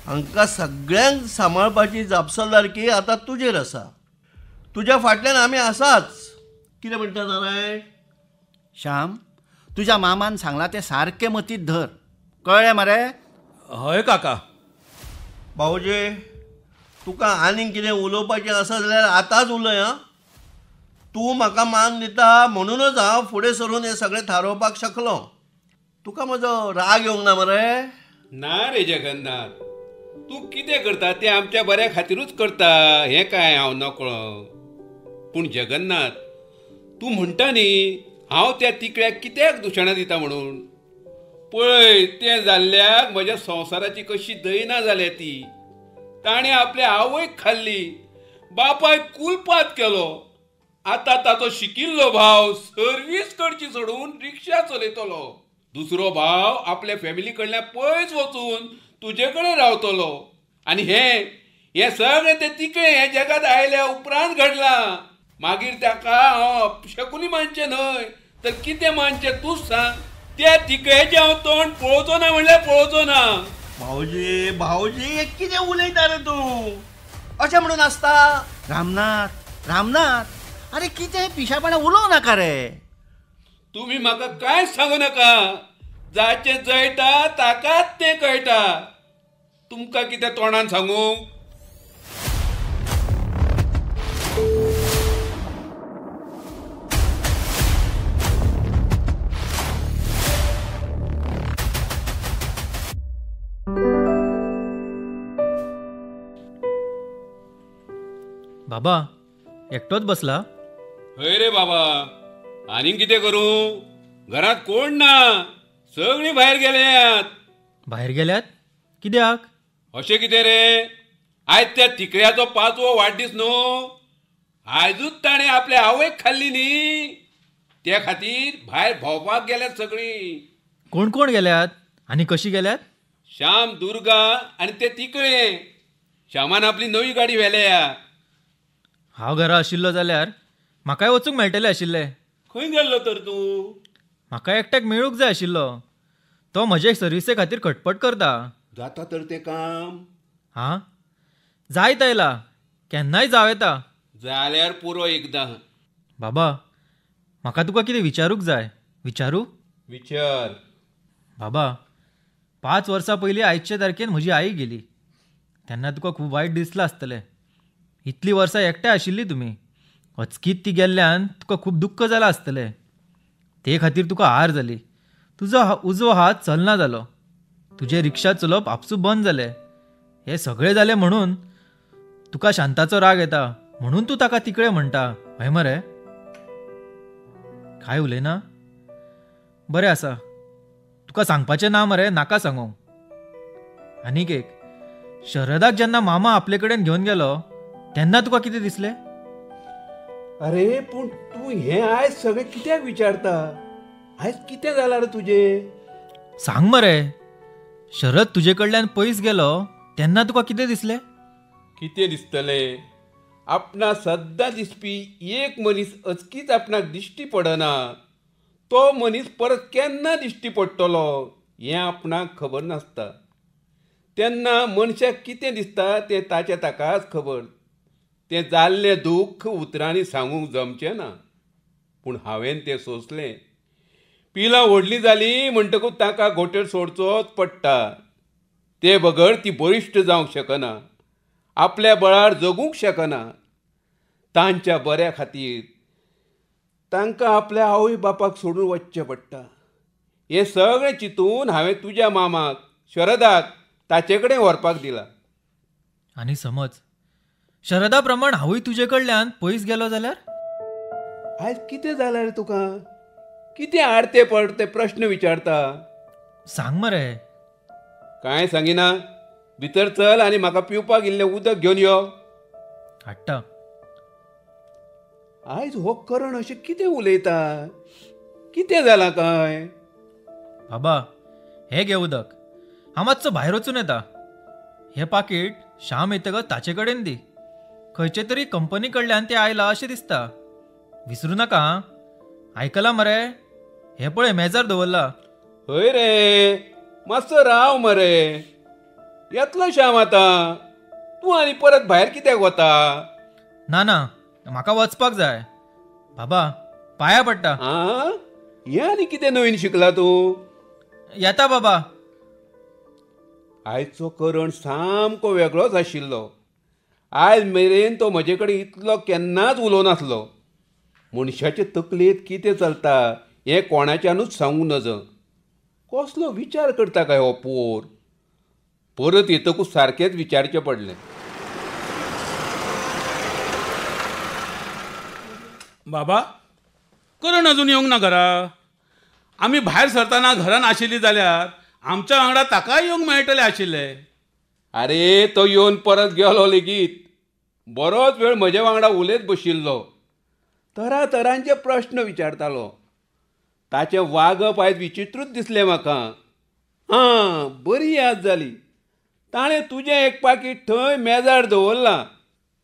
हांकां सगळ्यांक सांबाळपाची जापसालदारकी आतां तुजेर आसा. तुज्या फाटल्यान आमी आसाच. कितें म्हणटा नारायण? श्याम, तुज्या मामान सांगलां तें सारकें मतींत धर, कळ्ळें मरे? हय काका. भाऊजी, तुका आनीक कितें उलोवपाचें आसा जाल्यार आतांच उलय. आं, तूं म्हाका मान दिता म्हणूनच हांव फुडें सरून हें सगळें थारोवपाक शकलो. तुका म्हजो राग येवंक ना मरे? ना रे जगन्नाथ, तूं कितें करता तें आमच्या बऱ्या खातिरूच करता हें काय हांव नकळो. पूण जगन्नाथ, तूं म्हणटा न्ही हांव त्या तिकड्याक कित्याक दुशणां दिता म्हणून, पळय तें जाल्ल्याक म्हज्या संवसाराची कशी दैना जाल्या ती. ताणें आपल्या आवयक खाल्ली, बापायक कुलपात केलो. आतां ताचो शिकिल्लो भाव सर्वीस करची सोडून रिक्षा चलयतलो. दुसरो भाव आपल्या फॅमिली कडल्यान पयस वचून तुजे कडेन रावतलो. आनी हें हें सगळें तें तिकडें हें जगांत आयल्या उपरांत घडलां. मागीर ताका हांव अपशकुनी मानचें न्हय तर कितें मानचें तूंच सांग. त्या तिकड्याचें हांव तोंड पळोवचो ना म्हणल्यार पळोवचो ना. भाऊजी, भाऊजी, कितें उलयता रे तूं? अशें म्हणून आसता? रामनाथ, रामनाथ, अरे कितें पिशापणा उलोवं नाका रे. तुमी म्हाका कांयच सांगू नाका. जाचें जळटा ताकाच तें कळटा. तुमकां कितें तोंडान सांगू? बाबा, एकटोच बसला? हय रे बाबा, आनीक कितें करूं? घरांत कोण ना, सगळीं भायर गेल्यात. भायर गेल्यात? कित्याक? अशें कितें रे? आयज त्या तिकड्याचो 5वो वाडदीस न्हू. आयजूच ताणें आपल्या आवयक खाल्ली न्ही. त्या खातीर भायर भोंवपाक गेल्यात सगळीं. कोण कोण गेल्यात आनी कशी गेल्यात? श्याम, दुर्गा आनी ते तिकळे. श्यामान आपली नवी गाडी व्हेल्या. हांव घरा आशिल्लो जाल्यार म्हाकाय वचूंक मेळटलें आशिल्लें. खंय गेल्लो तर तूं? म्हाका एकट्याक मेळूंक जाय आशिल्लो. तो म्हजे सर्विसे खातीर खटपट करता. जाता तर तें काम? हां, जायत आयला, केन्नाय जावं येता. जाल्यार पुरो एकदां. बाबा, म्हाका तुका कितें विचारूंक जाय. विचारूं? विचार. बाबा, 5 वर्सां पयलीं आयचे तारखेन म्हजी आई गेली. तेन्ना तुका खूब वायट दिसलां आसतलें. इतलीं वर्सां एकट्या आशिल्ली तुमी. अचकीत ती गेल्ल्यान तुका खूब दुख्ख जालां आसतलें. ते खातीर तुका हार जाली. तुजो उजवो हात चलना जालो. तुजें रिक्षा चलोवप आपसूक बंद जालें. हें सगळें जालें म्हणून तुका शांताचो राग येता, म्हणून तूं ताका तिकळे म्हणटा, हय मरे? काय उलयना? बरें आसा, तुका सांगपाचें ना मरे, नाका सांगूंक. आनीक एक, शरदाक जेन्ना मामा आपले कडेन घेवन गेलो तेन्ना तुका कितें दिसलें? अरे पूण तूं हें आयज सगळें कित्याक विचारता? आयज कितें जालां रे तुजें? सांग मरे, शरद तुजे कडल्यान पयस गेलो तेन्ना तुका कितें दिसलें? कितें दिसतलें? आपणा सद्दां दिसपी एक मनीस अचकीत आपणाक दिश्टी पडना. तो मनीस परत केन्ना दिश्टी पडटलो हें आपणाक खबर नासता. तेन्ना मनशाक कितें दिसता तें ताच्या ताकाच खबर. तें जाल्लें दुख्ख उतरांनी सांगूंक जमचें ना. पूण हांवें तें सोंसलें. पिलां व्हडलीं जालीं म्हणटकूच तांकां गोटेर सोडचोच पडटा. ते बगर ती बळिश्ट जावंक शकना, आपल्या बळार जगूंक शकना. तांच्या बऱ्या खातीर तांकां आपल्या आवय बापाक सोडून वचचें पडटा. हें सगळें चिंतून हांवें तुज्या मामाक शरदाक ताचे कडेन व्हरपाक दिला. आनी समज शरदा प्रमाण हांवूय तुजे कडल्यान पयस गेलो जाल्यार? आयज कितें जालां रे तुका? कितें आडते पडते प्रश्न विचारता? सांग मरे. कांय सांगिना. भितर चल आनी म्हाका पिवपाक इल्लें उदक घेवन यो. हाडटा. आयज हो करण अशें कितें उलयता? कितें जालां काय? बाबा, हें घे उदक. हांव मातसो भायर वचून येता. हें पाकीट श्याम येतकच ताचे कडेन दी. खंयचे तरी कंपनी कडल्यान तें आयलां अशें दिसता. विसरूं नाका. आयकलां मरे? हें पळय मेजार दवरलां. हय रे, मातसो राव मरे. येतलो श्याम आतां. तूं आनी परत भायर कित्याक वता? ना ना, म्हाका वचपाक जाय. बाबा, पांया पडटा. आं, हें आनी कितें नवीन शिकला तूं? येता बाबा. आयचो करण सामको वेगळोच आशिल्लो. आयज मेरेन तो म्हजे कडेन इतलो केन्नाच उलोवनासलो. मनशाचे तकलेंत कितें चलता हें कोणाच्यानूच सांगूंक नजो. कसलो विचार करता काय हो पोर? परत येतकूच सारकेंच विचारचें पडलें. बाबा, करण अजून येवंक ना घरा. आमी भायर सरतना घरान आशिल्ली जाल्यार आमच्या वांगडा ताकाय येवंक मेळटलें आशिल्लें. अरे तो येवन परत गेलो लेगीत. बरोच वेळ म्हजे वांगडा उलयत बशिल्लो. तरातरांचे प्रश्न विचारतालो. ताचें वागप आयज विचित्रूच दिसलें म्हाका. आं, बरी याद जाली. ताणें तुजें एक पाकीट थंय मेजार दवरलां.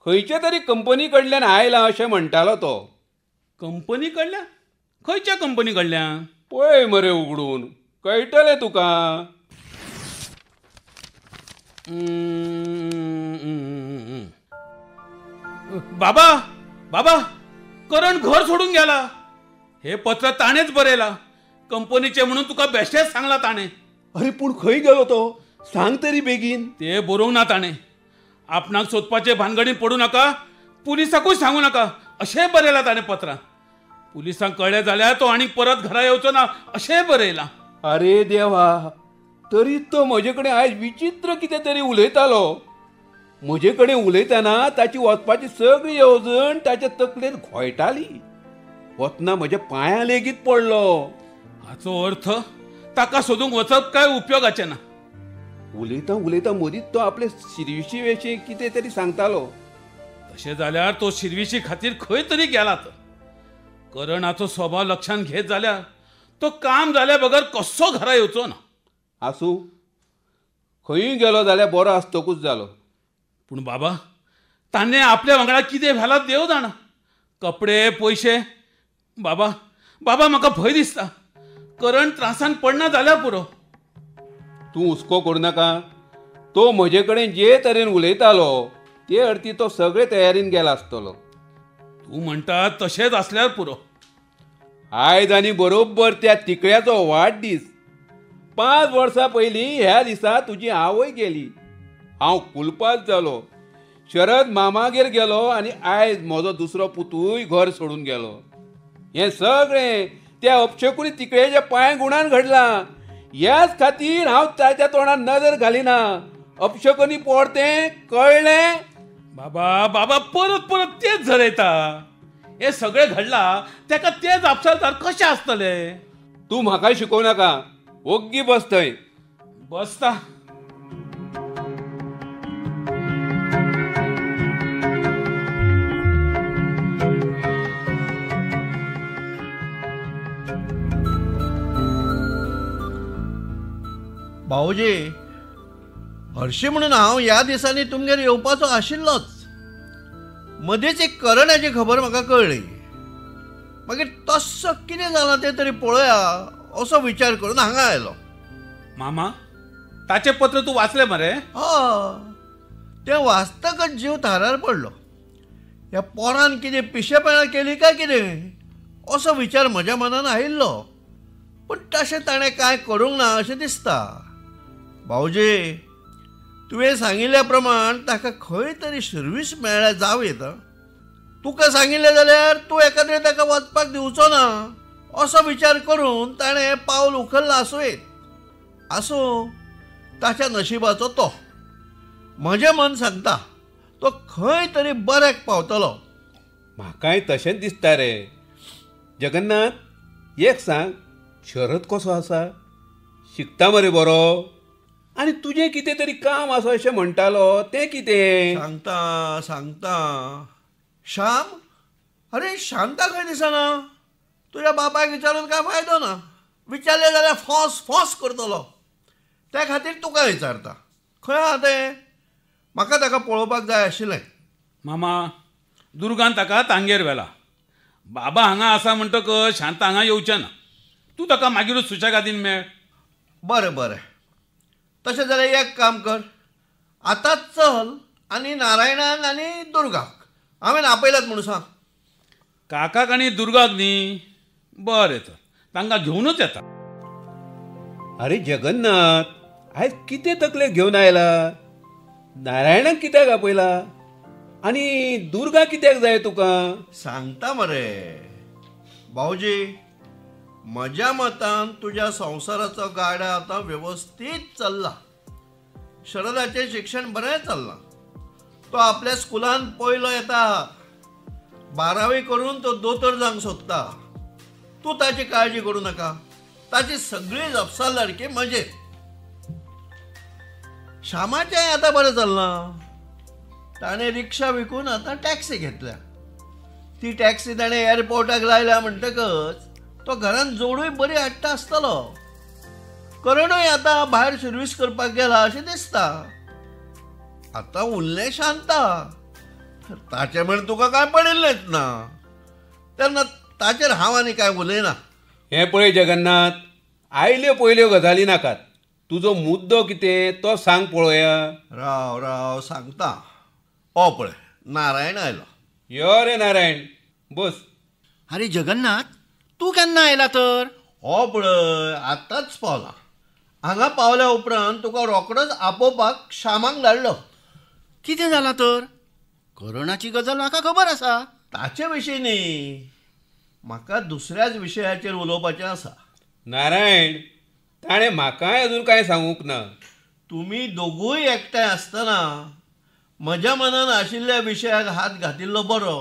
खंयचे तरी कंपनी कडल्यान आयलां अशें म्हणटालो तो. कंपनी कडल्यान? खंयच्या कंपनी कडल्यान? पळय मरे उगडून, कळटलें तुका. बाबा, बाबा, करण घर सोडून गेला. हे पत्र ताणेच बरयला. कंपनीचे म्हणून तुका बेश्टेच सांगला ताणें. अरे पूण खंय गेलो तो? सांग तरी बेगीन. ते बरोवंक ना ताणें. आपणाक सोदपाचे भानगडीन पडूं नाका, पुलिसाकूय सांगू नाका अशें बरयलां ताणें पत्रान. पुलिसांक कळ्ळें जाल्यार तो आनीक परत घरा येवचो ना अशें बरयलां. अरे देवा, तरी तो म्हजे कडेन आयज विचित्र कितें तरी उलयतालो. म्हजे कडेन उलयतना ताची वचपाची सगळी येवजण ताच्या तकलेंत घोळटाली. वतना म्हज्या पांयां लेगीत पडलो. हाचो अर्थ ताका सोदूंक वचप काय उपयोगाचें ना. उलयता उलयता मदींच तो आपले शिरविशी विशीं कितें तरी सांगतालो. तशें जाल्यार तो शिरविशी खातीर खंय तरी गेला. तर करणाचो स्वभाव लक्षांत घेत जाल्यार तो काम जाल्या बगर कसो घरा येवचो ना. आसूं, खंयूय गेलो जाल्यार बरो आसतकूच जालो. पूण बाबा, ताणें आपल्या वांगडा कितें व्हेलां देव जाणा. कपडे, पयशे. बाबा बाबा म्हाका भंय दिसता, करण त्रासान पडना जाल्यार पुरो. तूं हुस्को करूं नाका. तो म्हजे कडेन जे तरेन उलयतालो ते अर्थी तो सगळे तयारीन गेला आसतलो. तूं म्हणटा तशेंच आसल्यार पुरो. आयज आनी बरोबर त्या तिकड्याचो वाडदीस. 5 वर्सां पयलीं ह्या दिसा तुजी आवय गेली. हांव कुलपास जालो. शरद मामागेर गेलो आनी आयज म्हजो दुसरो पुतूय घर सोडून गेलो. हें सगळें त्या अपशकुनी तिकड्याच्या पांय गुणान घडलां. ह्याच खातीर हांव ताच्या तोंडार नदर घालिना. अपशकुनी पोर तें, कळ्ळें? बाबा बाबा परत परत तेच झरयता. हें सगळें घडलां तेका तेच जापसालदार कशें आसतले? तूं म्हाका शिकोवं नाका, ओग्गी बस थंय. बसता. भाऊजी, हरशीं म्हणून हांव ह्या दिसांनी तुमगेर येवपाचो आशिल्लोच. मदींच एक करणाची खबर म्हाका कळ्ळी. मागीर तस्सो कितें जालां तें तरी पळोवया असो विचार करून हांगा आयलो. मामा, ताचें पत्र तूं वाचलें मरे? हय, तें वाचतकच जीव थारार पडलो. ह्या पोरान कितें पिशेपणां केली काय कितें असो विचार म्हज्या मनान आयिल्लो. पूण तशें ताणें कांय करूंक ना अशें दिसता. भाऊजी, तुवें सांगिल्ल्या प्रमाण ताका खंय तरी सर्वीस मेळ्ळ्यार जावं येता. तुका सांगिल्लें जाल्यार तूं एकाद्रें ताका वचपाक दिवचो ना असो विचार करून ताणें पावल उखल्लां आसूं येत. आसूं, ताच्या नशिबाचो तो. म्हजें मन सांगता तो खंय तरी बऱ्याक पावतलो. म्हाकाय तशेंच दिसता रे. जगन्नाथ, एक सांग, शरद कसो आसा? शिकता मरे बरो? आनी तुजें कितें तरी काम आसा अशें म्हणटालो, तें कितें? सांगता सांगता. श्याम, अरे शांता खंय दिसना? तुज्या बापायक विचारून काय फायदो ना. विचारलें जाल्यार फोस फोस करतलो. त्या खातीर तुका विचारता, खंय आहा तें? म्हाका ताका पळोवपाक जाय आशिल्लें. मामा, दुर्गान ताका तांगेर व्हेला. बाबा हांगा आसा म्हणटकच शांता हांगा येवचें ना. तूं ताका मागीरूच सुशेगादीन मेळ. बरें बरें, तशें जाल्यार एक काम कर, आतांच चल आनी नारायणाक आनी दुर्गाक हांवें आपयल्यात म्हणून सांग. काकाक आनी दुर्गाक न्ही? बरें तर, तांकां घेवनूच येता. अरे जगन्नाथ, आयज कितें तकलेक घेवन आयला? नारायणाक कित्याक आपयला आनी दुर्गा कित्याक जाय तुका? सांगता मरे भाऊजी, म्हज्या मतान तुज्या संवसाराचो गाडा आतां वेवस्थीत चल्ला. शरदाचें शिक्षण बरें चल्लां. तो आपल्या स्कुलान पयलो येता. 12वी करून तो दोतोर जावंक सोदता. तूं ताची काळजी करूं नाका. ताची सगळी जापसालदारकी म्हजेर. श्यामाचेंय आतां बरें चल्लां. ताणें रिक्षा विकून आतां टॅक्सी घेतल्या. ती टॅक्सी ताणें एअरपोर्टाक लायल्या म्हणटकच तो घरान जोडूय बरी हाडटा आसतलो. करणूय आतां भायर सर्वीस करपाक गेला अशें दिसता. आतां उरलें शांता. ताचें म्हण तुका कांय पडिल्लेंच ना, तेन्ना ताचेर हांव आनी कांय उलयना. हें पळय जगन्नाथ, आयल्यो पयल्यो गजाली नाकात. तुजो मुद्दो कितें तो सांग पळोवया. राव राव सांगता. ओ पळय, नारायण आयलो. यो रे नारायण, बस. अरे जगन्नाथ, तूं केन्ना आयला तर? हो पळय आतांच पावला. हांगा पावल्या उपरांत तुका रोकडोच आपोवपाक श्यामाक धाडलो. कितें जालां तर? करोनाची गजाल म्हाका खबर आसा. ताचे विशीं न्ही, म्हाका दुसऱ्याच विशयाचेर उलोवपाचें आसा. नारायण, ताणें म्हाकाय अजून कांय सांगूंक ना. तुमी दोगूय एकठांय आसतना म्हज्या मनान आशिल्ल्या विशयाक हात घातिल्लो बरो,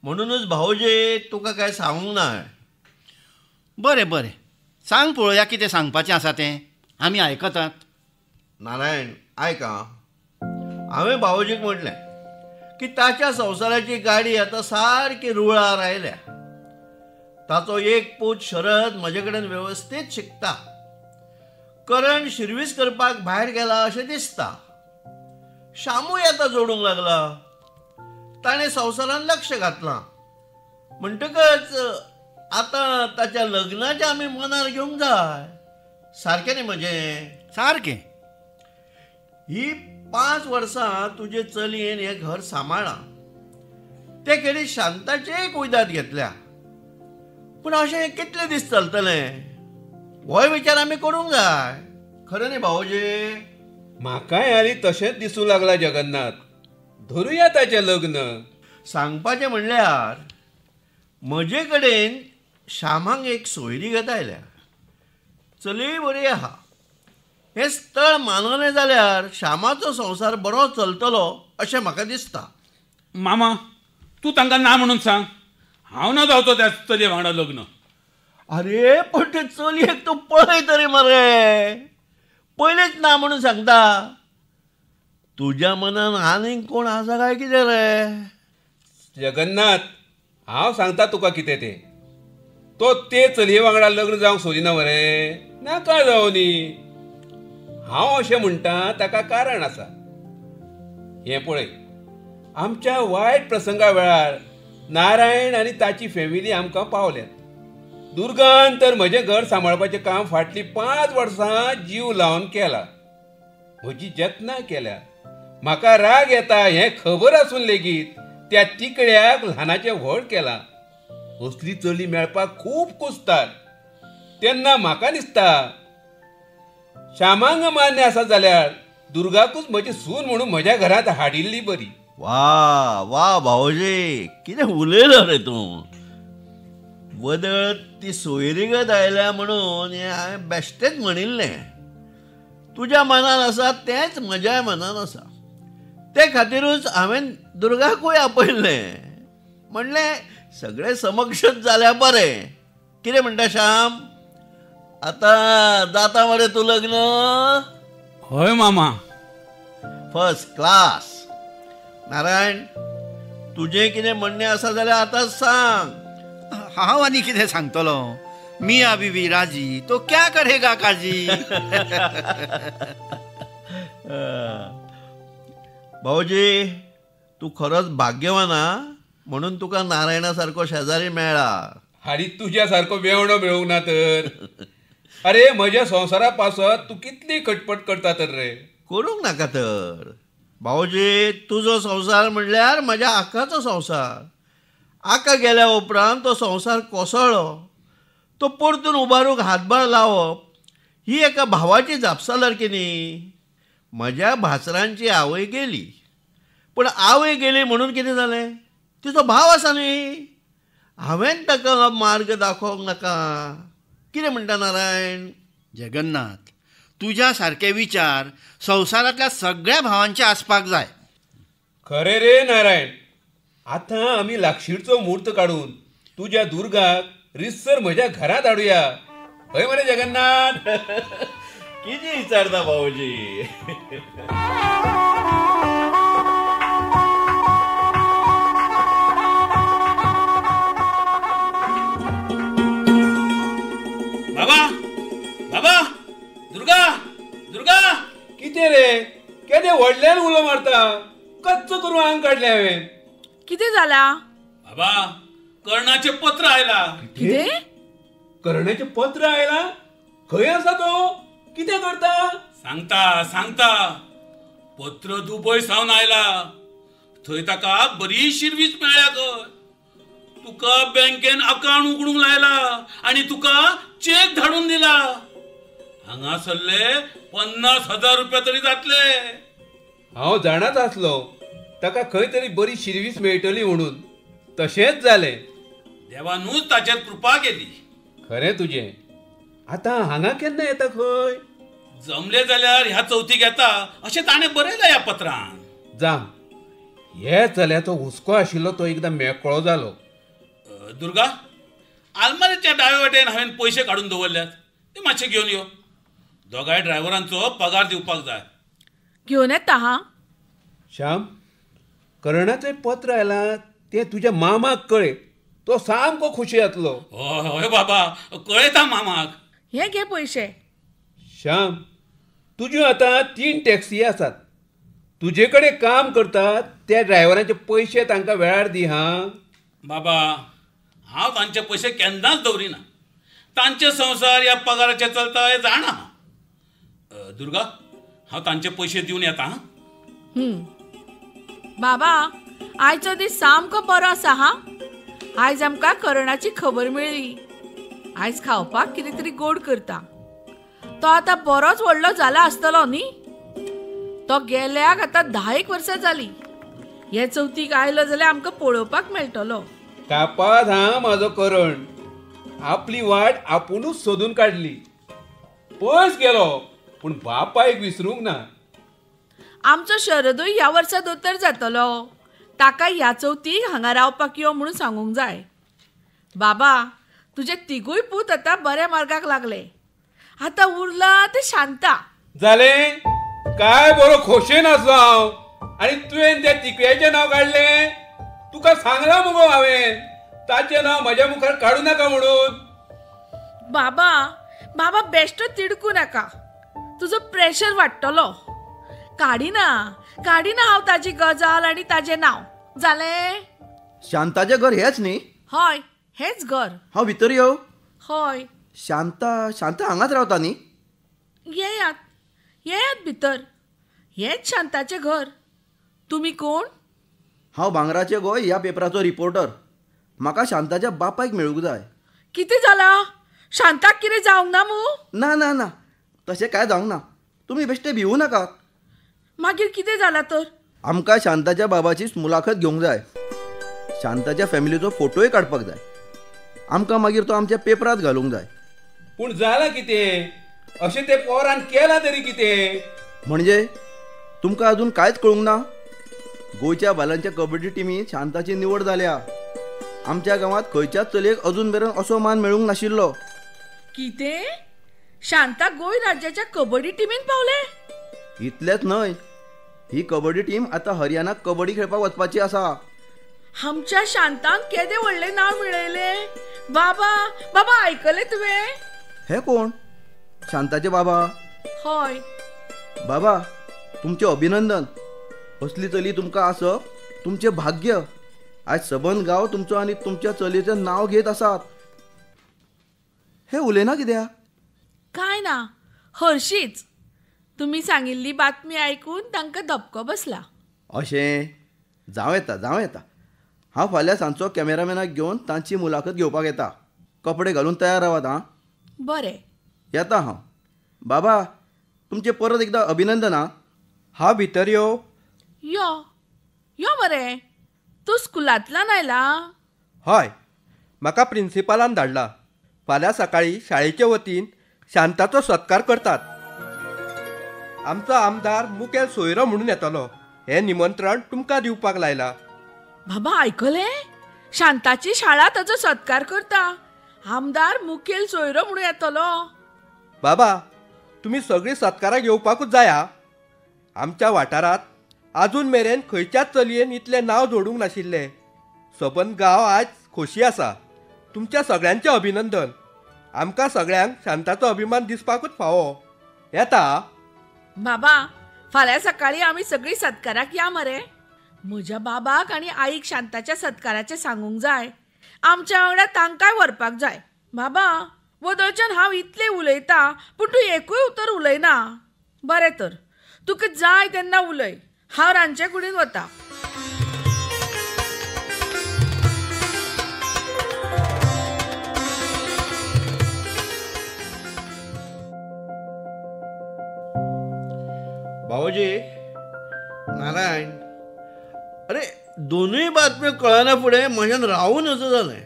म्हणूनच भाऊजी तुका कांय सांगूंक ना. बरें बरें, सांग पळोवया कितें सांगपाचें आसा तें, आमी आयकतात. नारायण आयक, हांवें भाऊजीक म्हटलें की ताच्या संवसाराची गाडी आतां सारकी रुळार आयल्या. ताचो एक पूत शरद म्हजे कडेन वेवस्थीत शिकता. करण शिर्वीस करपाक भायर गेला अशें दिसता. शामूय आतां जोडूंक लागला. ताणें संवसारान लक्ष घातलां. म्हणटकच आतां ताच्या लग्नाचें आमी मनार घेवंक जाय. सारकें न्ही म्हजें? सारकें. ही 5 वर्सां तुजे चलयेन हें घर सांबाळ्ळां. ते खेरीज शांताचेय कुयदाद घेतल्या. पूण अशें कितले दीस चलतलें होय विचार आमी करूंक जाय. खरें न्ही भावोजी? म्हाकाय हालीं तशेंच दिसूंक लागलां जगन्नाथ. धरुया ताचें लग्न. सांगपाचें म्हणल्यार म्हजे कडेन श्यामाक एक सोयरीगत आयल्या. चलीय बरी आहा. हें स्थळ मानवलें जाल्यार श्यामाचो संवसार बरो चलतलो अशें म्हाका दिसता. मामा, तूं तांकां ना म्हणून सांग. हांव ना जावचो त्या चलये वांगडा लग्न. अरे पण ते चलयेक तूं पळय तरी मरे. पयलींच ना म्हणून सांगता. तुज्या मनान आनीक कोण आसा काय कितें रे? जगन्नाथ, हांव सांगता तुका कितें तें. तो ते चलये वांगडा लग्न जावंक सोदिना मरे. नाका जावं न्ही. हांव अशें म्हणटा ताका कारण आसा. हें पळय, आमच्या वायट प्रसंगा वेळार नारायण आनी ताची फॅमिली आमकां पावल्यात. दुर्गान तर म्हजें घर सांबाळपाचें काम फाटलीं 5 वर्सां जीव लावन केला. म्हजी जतनाय केल्या. म्हाका राग येता हें खबर आसून लेगीत त्या तिकड्याक ल्हानाचें व्हड केलां. असली चली मेळपाक खूब कुस्तार. तेन्ना म्हाका दिसता श्यामांग मान्य आसा जाल्यार दुर्गाकूच म्हजी सून म्हणून म्हज्या घरांत हाडिल्ली बरी. वा वा भावोजी, कितें उलयलो रे तूं. वदळ ती सोयरीगत आयल्या म्हणून हें हांवें बेश्टेंच म्हणिल्लें. तुज्या मनान आसा तेंच म्हज्याय मनान आसा. ते खातीरूच हांवें दुर्गाकूय आपयल्लें. म्हणलें सगळें समक्षच जाल्यार बरें. कितें म्हणटा श्याम? आतां जाता मरे तूं लग्न? हय मामा. First class. Narayan, तुजें कितें म्हणणें आसा जाल्यार आतां सांग. हांव आनी कितें सांगतलो? मियाँ बीवी राजी तो क्या करेगा काजी. भाऊजी, तूं खरोच भाग्यवान आ म्हणून तुका नारायणा सारको शेजारी मेळ्ळा. आनी तुज्या सारको मेवणो मेळूंक ना तर. अरे म्हज्या संवसारा पासत तूं कितली खटपट करता तर रे. करूंक नाका तर भाऊजी. तुजो संवसार म्हणल्यार म्हज्या आकाचो संवसार. आका गेल्या उपरांत तो संवसार कोसळ्ळो. तो परतून उबारूंक हातभार लावप ही एका भावाची जापसालदारकी न्ही. म्हज्या भासरांची आवय गेली, पूण आवय गेली म्हणून कितें जालें? तिचो भाव आसा न्ही. हांवें ताका मार्ग दाखोवंक नाका? कितें म्हणटा नारायण? जगन्नाथ, तुज्या सारके विचार संवसारांतल्या सगळ्या भावांचे आसपाक जाय. खरें रे नारायण. आतां आमी लागशीरचो म्हूर्त काडून तुज्या दुर्गाक रितसर म्हज्या घरांत हाडुया. हय मरे जगन्नाथ? कितें विचारता भाऊजी? बाबा, बाबा, दुर्गा, दुर्गा. कितें रे, केदे व्हडल्यान उलो मारता? कच्च करून आंग काडलें हांवें. कितें जाला? बाबा, कर्णाचें पत्र आयला. कितें? कर्णाचें पत्र आयला? खंय आसा तो? कितें करता? सांगता सांगता. पत्र दुबय सावन आयला. थंय ताका बरी शिर्वीस मेळ्ळ्या खंय. तुका बँकेन अकावंट उगडूंक लायला आनी तुका चेक धाडून दिला. हांगा सरले 50,000 रुपया तरी जातले. हांव जाणाच आसलो ताका खंय तरी बरी शिर्वीस मेळटली म्हणून. तशेंच जालें. देवानूच ताचेर कृपा केली. खरें तुजें. आतां हांगा केन्ना येता खंय? जमले जाल्यार ह्या चवथीक येता अशें ताणें बरयलां ह्या पत्रान. जा, हे चल्याचो हुस्को आशिल्लो तो एकदां मेकळो जालो. दुर्गा, आलमारीच्या डावे वाटेन हांवें पयशे काडून दवरल्यात, ते मातशे घेवन यो. दोगांय ड्रायव्हरांचो पगार दिवपाक जाय. घेवन येता. हा श्याम, कर्णाचें पत्र आयलां तें तुज्या मामाक कळय. तो सामको खुशी जातलो. हय हय बाबा, कळयता मामाक. हे घे पयशे. श्याम, तुज्यो आतां 3 टॅक्सी आसात. तुजे कडेन काम करतात त्या ड्रायव्हरांचे पयशे तांकां वेळार दी. हां बाबा, हांव तांचे पयशे केन्नाच दवरिना. तांचे संवसार ह्या पगाराचे चलता हें जाणा. दुर्गा, हांव तांचे पयशे दिवन येता. बाबा, आयचो दीस सामको बरो आसा. हा, आयज आमकां करणाची खबर मेळ्ळी. आयज खावपाक कितें तरी गोड करता. तो आतां बरोच व्हडलो जाला आसतलो न्ही? तो गेल्याक आतां 10 वर्सां जाली. हे चवथीक आयलो जाल्यार आमकां पळोवपाक मेळटलो. कापाद हा म्हाजो करण, आपली वाट आपुणूच सोदून काडली. पयस गेलो पूण बापायक विसरूंक ना. आमचो शरदूय ह्या वर्सा दोतोर जातलो. ताका ह्या चवथीक हांगा रावपाक यो म्हणून सांगूंक जाय. बाबा, तुजे तिगूय पूत आतां बऱ्या मार्गाक लागले. आतां उरला तें शांता. जालें काय बरो खोशेन आसलो हांव, आनी तुवें त्या तिकड्याचें नांव काडलें. तुका सांगलां मुगो हांवें ताचें नांव म्हज्या मुखार काडूं नाका म्हणून. बाबा बाबा, बेश्टो तिडकू नाका. तुजो प्रेशर वाडटलो. काडिना काडिना हांव ताजी गजाल आनी ताजें नांव. जालें? शांताचें घर हेंच न्ही? हय, हेंच घर. हांव भितर येवं? हय. शांता शांता हांगाच रावता न्ही? येयात येयात भितर. हेंच शांताचें घर. तुमी कोण? हांव भांगराचें गोंय ह्या पेपराचो रिपोर्टर. म्हाका शांताच्या बापायक मेळूंक जाय. कितें जालां? शांताक कितें जावंक ना मू? ना ना ना, तशें कांय जावंक ना. तुमी बेश्टे भिवूं नाकात. मागीर कितें जालां तर? आमकां शांताच्या बाबाची मुलाखत घेवंक जाय. शांताच्या फॅमिलीचो फोटोय काडपाक जाय. आमकां मागीर तो आमच्या पेपरांत घालूंक जाय. पूण जालां कितें? अशें ते पोरान केलां तरी कितें? म्हणजे तुमकां अजून कांयच कळूंक ना? गोंयच्या बायलांच्या कबड्डी टिमींत शांताची निवड जाल्या. आमच्या गांवांत खंयच्याच चलयेक अजून मेरेन असो मान मेळूंक नाशिल्लो. कितें? शांता गोंय राज्याच्या कबड्डी टिमींत पावलें? इतलेंच न्हय, ही कबड्डी टीम आतां हरियाणाक कबड्डी खेळपाक वचपाची आसा. आमच्या शांतान केदें व्हडलें नांव मेळयलें. बाबा बाबा, आयकलें तुवें? हे कोण? शांताचे बाबा? हय. बाबा, तुमचें अभिनंदन. असली चली तुमकां आसप तुमचें भाग्य. आयज सबंद गांव तुमचो आनी तुमच्या चलयेचें नांव घेत आसात. हे उलयना कित्याक? कांय ना, हरशींच तुमी सांगिल्ली बातमी आयकून तांकां धपको बसला. अशें? जावं येता जावं येता. हांव फाल्यां सांजचो कॅमेरामॅनाक घेवन तांची मुलाखत घेवपाक येता. कपडे घालून तयार रावात. हां, बरें, येता हांव. बाबा, तुमचें परत एकदां अभिनंदन. हां, हांव भितर यो? यो यो मरे. तूं स्कुलांतल्यान आयला? हय, म्हाका प्रिन्सिपालान धाडला. फाल्यां सकाळीं शाळेचे वतीन शांताचो सत्कार करतात. आमचो आमदार मुखेल सोयरो म्हणून येतलो. हें निमंत्रण तुमकां दिवपाक लायला. बाबा, आयकलें? शांताची शाळा ताचो सत्कार करता. आमदार मुखेल सोयरो म्हणून येतलो. बाबा, तुमी सगळीं सत्काराक येवपाकूच जाया. आमच्या वाठारांत आजून मेरेन खंयच्याच चलयेन इतलें नांव जोडूंक नाशिल्लें. सबंद गांव आज खोशी आसा. तुमच्या सगळ्यांचें अभिनंदन. आमकां सगळ्यांक शांताचो अभिमान दिसपाकूच फावो. येता बाबा, फाल्यां सकाळीं आमी सगळीं सत्काराक या मरे. म्हज्या बाबाक आनी आईक शांताच्या सत्काराचें सांगूंक जाय. आमच्या वांगडा तांकांय व्हरपाक जाय. बाबा, वदळच्यान हांव इतलें उलयतां पूण तूं एकूय उतर उलयना. बरें तर, तुका जाय तेन्ना उलय. हांव रांदचे कुडीन वता. भावोजी, नारायण, अरे दोनूय बातम्यो कळना फुडें म्हज्यान रावूं नजो जालें.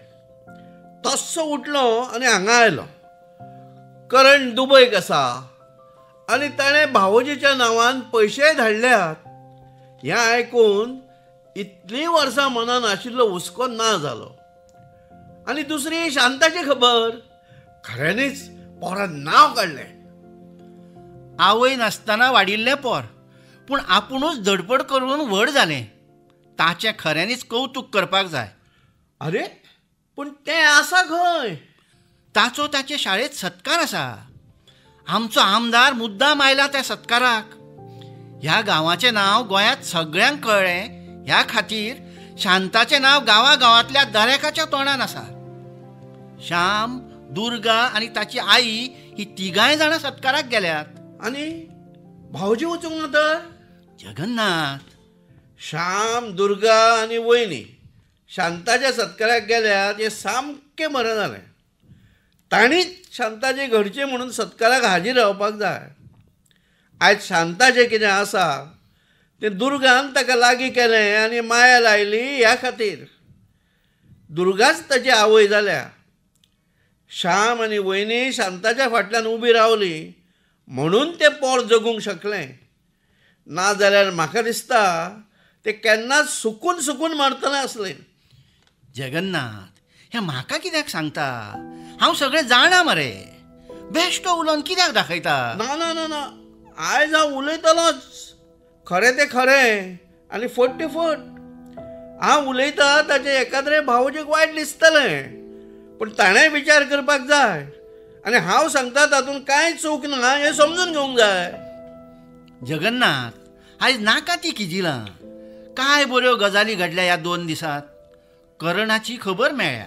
तस्सो उठलो आनी हांगा आयलो. करण दुबयक आसा आनी ताणें भावोजीच्या नांवान पयशेय धाडल्यात. हें आयकून इतलीं वर्सां मनान आशिल्लो हुस्को ना जालो. आनी दुसरी शांताची खबर. खऱ्यांनीच पोरान नांव काडलें. आवय नासतना वाडिल्लें पोर, पूण आपुणूच धडपड करून व्हड जालें. ताचें खऱ्यांनीच कौतूक करपाक जाय. अरे पूण तें आसा खंय? ताचो ताचे शाळेंत सत्कार आसा. आमचो आमदार मुद्दाम आयला त्या सत्काराक. ह्या गांवाचें नांव गोंयांत सगळ्यांक कळ्ळें ह्या खातीर शांताचें नांव गांवागांवांतल्या दरेकाच्या तोंडान आसा. श्याम, दुर्गा आनी ताची आई ही तिगांय जाणां सत्काराक गेल्यात. आनी भावजी वचूंक ना तर? जगन्नाथ, श्याम, दुर्गा आनी वयनी शांताच्या सत्काराक गेल्यात हें सामकें बरें जालें. तांणीच शांताचे घरचें म्हणून सत्काराक हाजीर रावपाक जाय. आयज शांताचें कितें आसा तें दुर्गान ताका लागीं केलें आनी माया लायली ह्या खातीर. दुर्गाच ताची आवय जाल्या. श्याम आनी वयनी शांताच्या फाटल्यान उबी रावली म्हणून तें पोर जगूंक शकलें. ना जाल्यार म्हाका दिसता तें केन्नाच सुकून सुकून मरतलें आसलें. जगन्नाथ, हें म्हाका कित्याक सांगता? हांव सगळें जाणा मरे. बेश्टो उलोवन कित्याक दाखयता? ना ना ना ना, आयज हांव उलयतलोच. खरें तें खरें आनी फट तें फट. हांव उलयता ताचें एकाद्रे भावोजीक वायट दिसतलें, पूण ताणें विचार करपाक जाय आनी हांव सांगता तातूंत कांय चूक ना हें समजून घेवंक जाय. जगन्नाथ, आयज नाका ती किजिलां. काय बऱ्यो गजाली घडल्या ह्या 2 दिसांत. करणाची खबर मेळ्ळ्या,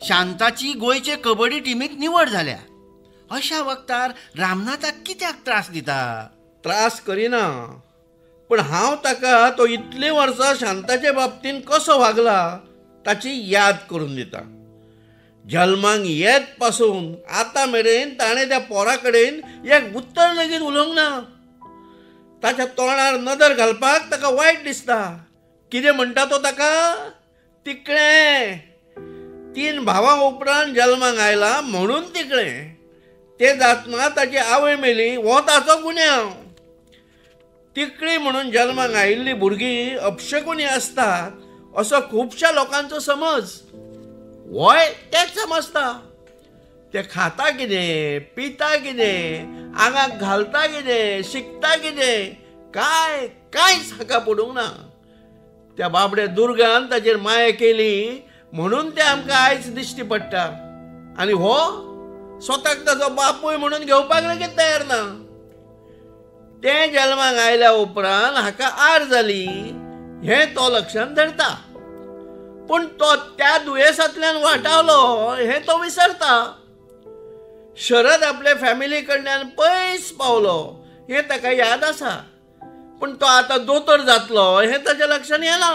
शांताची गोंयचे कबड्डी टिमींत निवड जाल्या. अशा वक्तार रामनाथाक कित्याक त्रास दिता? त्रास करिना, पूण हांव ताका तो इतलीं वर्सां शांताचे बाबतींत कसो वागला ताची याद करून दिता. जल्माक येत पासून आतां मेरेन ताणें त्या पोरा कडेन एक उत्तर लेगीत उलोवंक ना. ताच्या तोंडार नदर घालपाक ताका वायट दिसता. कितें म्हणटा तो ताका? तिकळें. 3 भावां उपरांत जल्माक आयला म्हणून तिकळें. तें जातना ताची आवय मेली हो ताचो गुन्यांव. तिकळी म्हणून जल्माक आयिल्लीं भुरगीं अपशकुनी आसतात असो खुबश्या लोकांचो समज. होय तेच समजता. ते खाता कितें, पिता कितें, आंगाक घालता कितें, शिकता कितें, काय कांयच हाका पडूंक ना. त्या बाबड्या दुर्गान ताचेर माया केली म्हणून तें आमकां आयज दिश्टी पडटा. आनी हो स्वताक ताचो बापूय म्हणून घेवपाक लेगीत तयार ना. तें जल्माक आयल्या उपरांत हाका आर जाली हें तो लक्षांत धरता, पूण तो त्या दुयेंसांतल्यान वाटावलो हें तो विसरता. शरद आपले फॅमिली कडल्यान पयस पावलो हें ताका याद आसा, पूण तो आतां दोतोर जातलो हें ताच्या लक्षांत येना.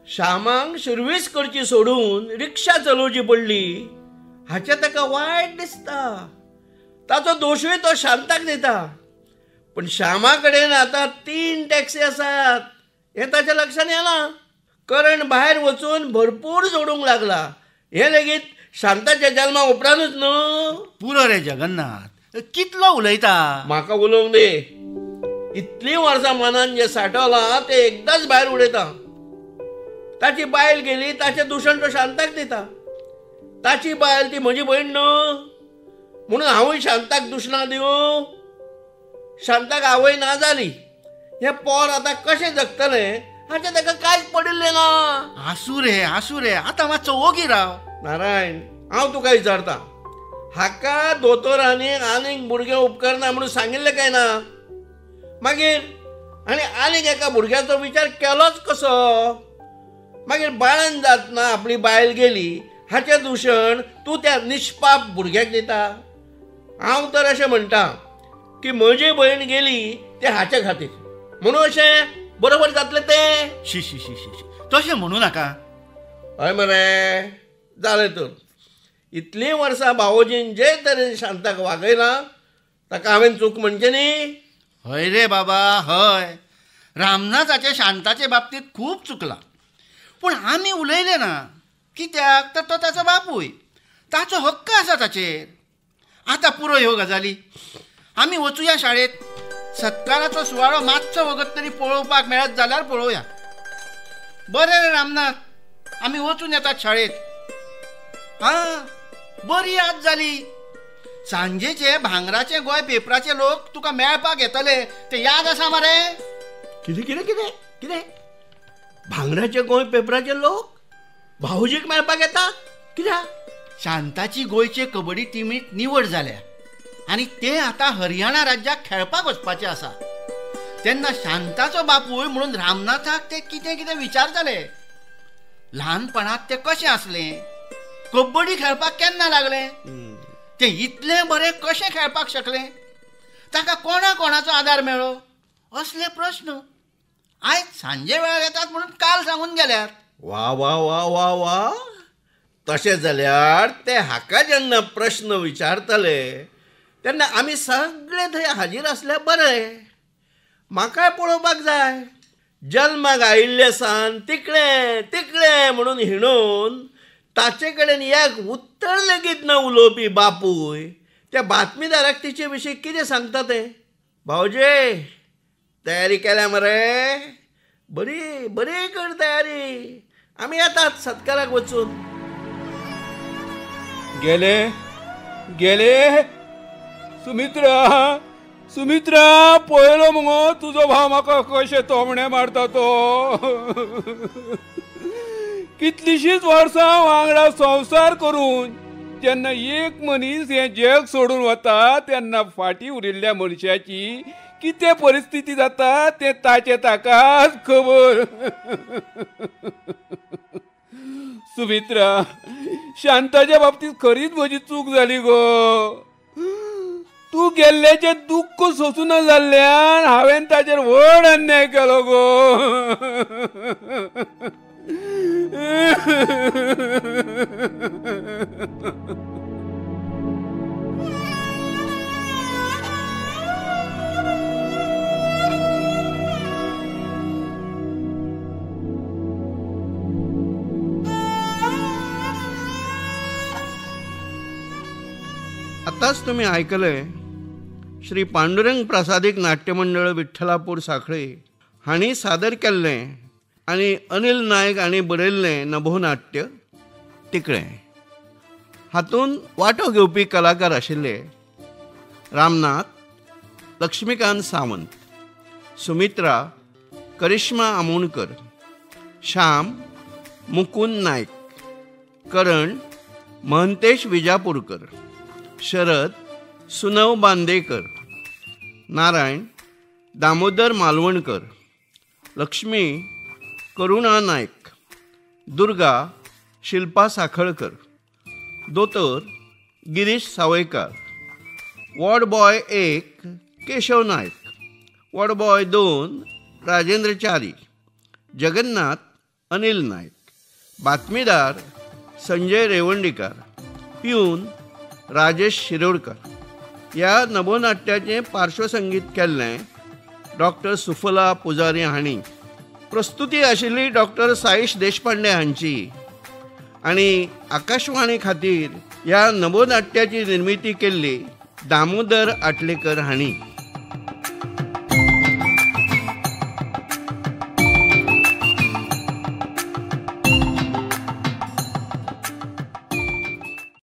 श्यामाक सर्वीस करची सोडून रिक्षा चलोवची पडली हाचें ताका वायट दिसता. ताचो दोशूय तो शांताक दिता, पूण श्यामा कडेन आतां 3 टॅक्सी आसात हें ताच्या लक्षांत येना. करण भायर वचून भरपूर जोडूंक लागला हें लेगीत शांताच्या जल्मा उपरांतूच न्हू. पुरो रे जगन्नाथ, कितलो उलयता. म्हाका उलोवंक दी. इतलीं वर्सां मनान जें साठवलां तें एकदांच भायर उडयता. ताची बायल गेली ताचें दुशण तो शांताक दिता. ताची बायल ती म्हजी भयण न्हू म्हणून हांवूय शांताक दुशणां दिवं? शांताक आवय ना जाली, हें पोर आतां कशें जगतलें हाचें ताका कांयच पडिल्लें ना. आसूं रे, आसूं रे, आतां मातसो ओगी राव. नारायण, हांव तुका विचारता, हाका दोतोरांनी आनीक भुरगें उपकारना म्हणून सांगिल्लें काय ना? मागीर आनी आनीक एका भुरग्याचो विचार केलोच कसो? मागीर बाळान जातना आपली बायल गेली हाचें दुशण तूं त्या निष्पाप भुरग्याक दिता? हांव तर अशें म्हणटा की म्हजी भयण गेली ते हाचे खातीर म्हणून अशें बरोबर जातलें तें? शी शी शी शी, तशें म्हणू नाका. हय मरे, जालें तर. इतलीं वर्सां भावोजीन जे तरेन शांताक वागयलां ताका हांवें चूक म्हणचें न्ही? हय रे बाबा, हय. रामनाथाचे शांताचे बाबतींत खूब चुकलां, पूण आमी उलयले ना. कित्याक तर तो ताचो बापूय, ताचो हक्क आसा ताचेर. आतां पुरो ह्यो गजाली. आमी वचुया शाळेंत. सत्काराचो सुवाळो मातसो वगत तरी पळोवपाक मेळत जाल्यार पळोवया. बरें रे रामनाथ, आमी वचून येतात शाळेंत. आं, बरी याद जाली. सांजेचे भांगराचे गोंय पेपराचे लोक तुका मेळपाक येतले ते याद आसा मरे? कितें कितें कितें कितें? भांगराचे गोंय पेपराचे लोक भाऊजीक मेळपाक येतात? कित्याक शांताची गोंयचे कबड्डी टिमीत निवड जाल्या आनी ते आतां हरियाणा राज्याक खेळपाक वचपाचे आसा. तेन्ना शांताचो बापूय म्हणून रामनाथाक ते कितें कितें विचारताले. ल्हानपणांत ते कशें आसले, कबड्डी खेळपाक केन्ना लागले, ते इतले बरे कशें खेळपाक शकले, ताका कोणा कोणाचो आदार मेळ्ळो, असले प्रश्न आयज सांजे वेळार येतात म्हणून काल सांगून गेल्यार. वा वा वा वा वा, तशें जाल्यार ते हाका जेन्ना प्रश्न विचारतले तेन्ना आमी सगळे थंय हाजीर आसल्यार बरें. म्हाकाय पळोवपाक जाय. जल्माक आयिल्ले सान तिकळे तिकळे म्हणून हिणोवन ताचे कडेन एक उत्तर लेगीत ना उलोवपी बापूय त्या बातमीदाराक तिचे विशीं कितें सांगता तें. भावजे तयारी केल्या मरे? बरी बरी कर तयारी, आमी येतात सत्काराक वचून. गेले गेले सुमित्रा, सुमित्रा पळयलो मुगो तुजो भाव म्हाका कशें तोमणे मारता तो. कितलींशींच वर्सां वांगडा संवसार करून जेन्ना एक मनीस हें जग सोडून वता तेन्ना फाटीं उरिल्ल्या मनशाची कितें परिस्थिती जाता तें ताचें ताकाच खबर. सुमित्रा, शांताच्या बाबतींत खरीच म्हजी चूक जाली गो. तूं गेल्ल्याचें दुख्ख सोंसूं जाल्ल्यान हांवें ताचेर व्हड अन्याय केलो गो. आतांच तुमी आयकले श्री पांडुरंग प्रासादीक नाट्यमंडळ विठ्ठलापूर साखळे हांणी सादर केल्लें आनी अनिल नायक हांणी बरयल्लें नभोनाट्य तिकळें. हातूंत वांटो घेवपी कलाकार आशिल्ले रामनाथ, लक्ष्मीकांत सावंत, सुमित्रा, करिश्मा आमोणकर, श्याम, मुकुंद नायक, करण, महंतेश विजापूरकर, शरद, सुनव बांदेकर, नारायण, दामोदर मालवणकर, लक्ष्मी, करुणा नायक, दुर्गा, शिल्पा साखळकर, दोतोर Girish Savaikar, ward boy 1 Keshav Naik, ward boy 2 Rajendra Chari, Jagannath Anil Naik, बातमीदार संजय रेवंडीकार, प्यून राजेश शिरोडकर. ह्या नभोनाट्याचें पार्श्वसंगीत केल्लें डॉक्टर सुफला पुजारी हांणी. प्रस्तुती आशिल्ली डॉक्टर साईश देशपांडे हांची आनी आकाशवाणी खातीर ह्या नभोनाट्याची निर्मिती केल्ली दामोदर आटलेकर हांणी.